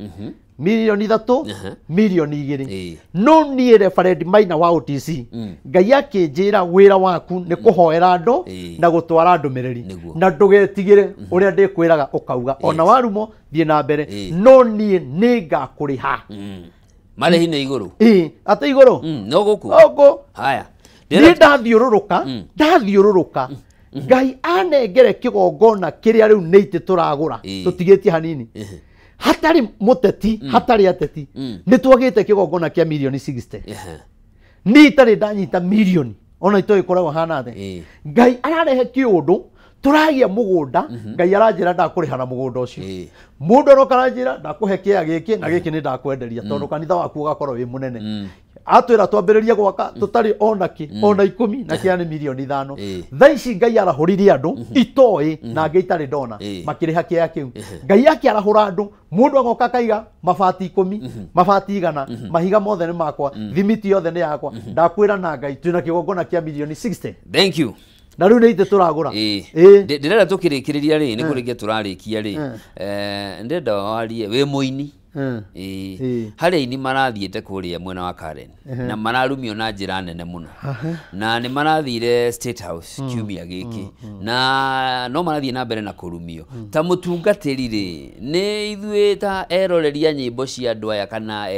mirioni 3, mirioni 2. No niĩ Reverend Maina wa OTC, Ngai akĩnjĩra wĩra waku nĩ kũhoera andũ na gũtwara ndũmĩrĩri, na ndũgetigĩre ũrĩa ndĩkwĩraga ũkauga, ona warumo thiĩ na mbere, no niĩ nĩ ngakũrĩha. Marĩhi nĩ igũrũ. Atĩ igũrũ? No gũkũ. Gũkũ. Haya. Niĩ ndathiũrũrũka, Ngai anengere kĩgongona kĩrĩa rĩu nĩ itĩ tũragũra, tũtigĩtie hanini. Hatarĩ mũteti, hatarĩ ateti, nĩ twagĩte kĩgongona kĩa mirioni 60. Niĩ itarĩ ndanyita mirioni, ona itoĩ ĩkoragwo hana atĩa. Ngai ararehe kĩũndũ, tũragĩa mũgũnda, Ngai aranjĩra ndakũrĩha na mũgũnda ũcio. Mũndũ aroka aranjĩra ndakũhe kĩea gĩkĩ na gĩkĩ nĩ ndakwenderia, tondũ kanitha waku ũgakorwo wĩ mũnene. Atwĩra twambĩrĩrie gwaka tũtarĩ ona kĩ, ona 10 na kĩa nĩ mirioni 5. Thaa ici Ngai arahũririe andũ itoĩ na angĩ itarĩ ndona, makĩrĩha kĩea kĩu. Ngai akĩarahũra andũ, mũndũ agoka akaiga mabati 10, mabati 100, mahiga mothe nĩ makwa, thimiti yothe nĩ yakwa, ndakwĩra na Ngai twĩna kĩgongona kĩa mirioni 60. Thank you. Na rĩu nĩ itĩ tũragũra. Ndĩrenda tũkĩrĩkĩrĩria rĩ, nĩ kũrĩkia tũrarĩkia rĩ, ndĩrenda warie wĩ mũini. Harĩ aini marathiĩte kũrĩa mwena wa Karen na mararumio na njĩra nene mũno, na nĩ marathire State House kiumia gĩkĩ, na no marathiĩ na mbere na kũrumio. Ta mũtungatĩri rĩ, nĩ ithuĩ ta eroreria nyĩmbo cia andũ aya kana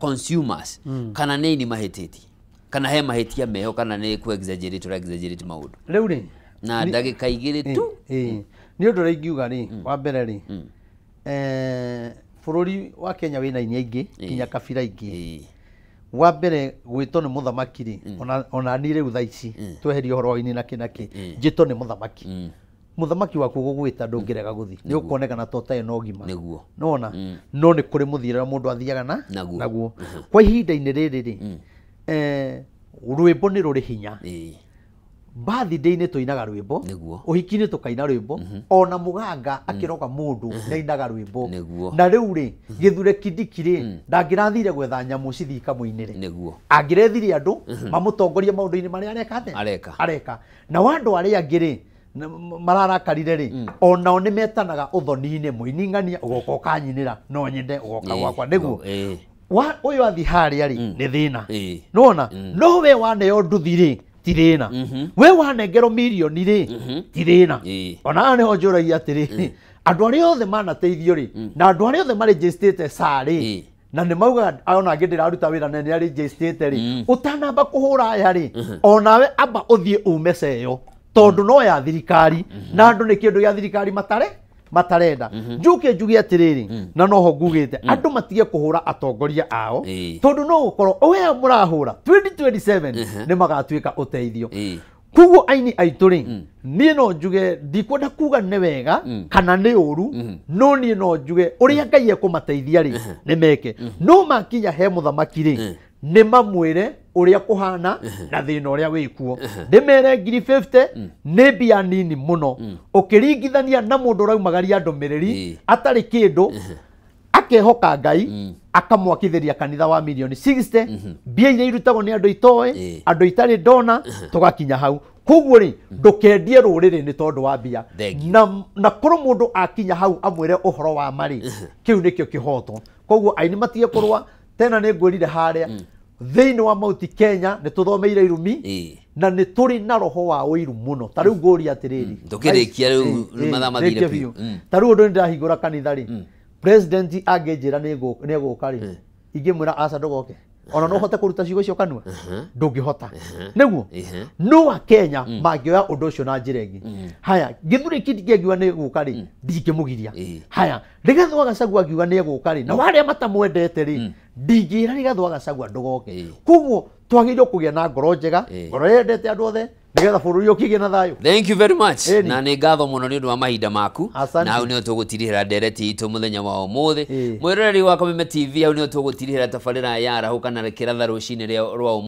consumers, kana nĩ aini mahĩtĩtie, kana he mahĩtia meho, kana nĩ ku exaggerate or exaggerate maũndũ? Rĩu rĩ, na ndagĩka 2 tu. Nĩ ũndũ ũrĩa ingiuga rĩ, wa mbere rĩ, bũrũri wa Kenya wĩna aini aingĩ nginya kabira ingĩ. Wa mbere gwĩtwo nĩ mũthamaki rĩ, ona niĩ rĩu thaa ici tweherie ũhoro wa ini na kĩ na kĩ, njĩtwo nĩ mũthamaki. Mũthamaki waku gũgwĩta ndũngĩrega gũthiĩ, nĩ ũkuonekana ta ũtarĩ na ũgima. Nĩwona? No nĩ kũrĩ mũthiĩre ũrĩa mũndũ athiaga naguo. Kwa ihinda-inĩ rĩrĩ rĩ, rwĩmbo nĩ rũrĩ hinya. Birthday-inĩ tũinaga rwĩmbo, ũhiki-inĩ tũkaina rwĩmbo, ona mũganga akĩroga mũndũ nĩ ainaga rwĩmbo. Na rĩu rĩ, Gĩthure Kindiki rĩ, ndangĩrathire gwetha nyamũ cithiĩ ikamũinĩre. Angĩrethire andũ mamũtongorie maũndũ-inĩ marĩa areka atĩa? Areka. Nao andũ arĩa angĩ rĩ, mararakarire rĩ, onao nĩ metanaga ũthoni-inĩ, mũini ng'ania ũgoka ũkanyinĩra, no nyende ũgoka gwakwa. Nĩguo. Ũyũ athiĩ harĩa rĩ, nĩ thĩna. Nĩwona? No we waneo nduthi rĩ, ti thĩna. We wanengerwo mirioni rĩ, ti thĩna. Ona haha nĩho njũragia atĩrĩrĩ, andũ arĩa othe manateithio rĩ, na andũ arĩa othe marĩnjĩstĩte SHA rĩ, na nĩ maugaga ona angĩ ndĩraruta wĩra na nĩ arĩnjĩstĩte rĩ, ũtanamba kũhũra aya rĩ, onawe amba ũthiĩ ume SHA ĩyo, tondũ no ya thirikari, na andũ nĩ kĩndũ gĩa thirikari matarenda. Njuke njuge atĩrĩrĩ, na noho ngugĩte, andũ matige kũhũra atongoria ao, tondũ no gũkorwo ũyũ mũrahũra 2027 nĩ magatuĩka ũteithio. Koguo aini aitũ rĩ, niĩ no njuge ndikwenda kuga nĩ wega kana nĩ ũru, no niĩ no njuge ũrĩa Ngai ekũmateithia rĩ, nĩ meke. No makinya he mũthamaki rĩ, nĩ mamwĩre ũrĩa kũhana na thĩna ũrĩa wĩkuo. Ndĩmere 50,000 nĩ mbia nini mũno, ũkĩringithania na mũndũ ũraumagaria ndũmĩrĩri atarĩ kĩndũ, Akehoka Ngai akamwakithĩria kanitha wa milioni 60 mbia iria irutagwo nĩ andũ itoĩ, andũ itarĩ ndona, tũgakinya hau. Koguo rĩ, ndũkendie rũrĩrĩ nĩ tondũ wa mbia. Na korwo mũndũ akinya hau amwĩre ũhoro wa marĩ, kĩu nĩkĩo kĩhoto. Koguo aini matige kũrũa. Tena nĩ ngwĩrire harĩa thĩinĩ wa Mount Kenya nĩ tũthomeire irumi na nĩ tũrĩ na roho wa ũiru mũno. Ta rĩu ngũria atĩrĩrĩ, tũkĩrĩkia rĩu mathaa mathire biũ. Ta rĩu ũndũ nĩndahingũra kanitha rĩ, president angĩnjĩra nĩ egũka rĩ, ingĩmwĩra aca ndũgoke. Ona no hote kũruta ciugo icio kanua, ndũngĩhota. Nĩguo no a Kenya mangĩoya ũndũ ũcio na njĩra ĩngĩ. Haya, Gĩthure Kindiki angiuga nĩ egũka rĩ, ndingĩmũgiria. Haya, Rigathĩ wa Gachagua angiuga nĩ egũka rĩ, na warĩa matamwendete rĩ, ndingĩra Rigathĩ wa Gachagua ndũgoke. Koguo twagĩrĩirwo kũgĩa na ngoro njega, ngoro yendete andũ othe, nĩgetha bũrũri ũkĩgĩe na thayũ. Thank you very much. Na nĩ ngatho mũno nĩ ũndũ wa mahinda maku. Na hau nĩho tũgũtirihĩra ndereti itũ mũthenya wa ũmũthĩ. Mwĩroreri wa Kameme TV, hau nĩho tũgũtirihĩra tabarĩra ya Arahũka na Kĩratha rũcinĩ rwa.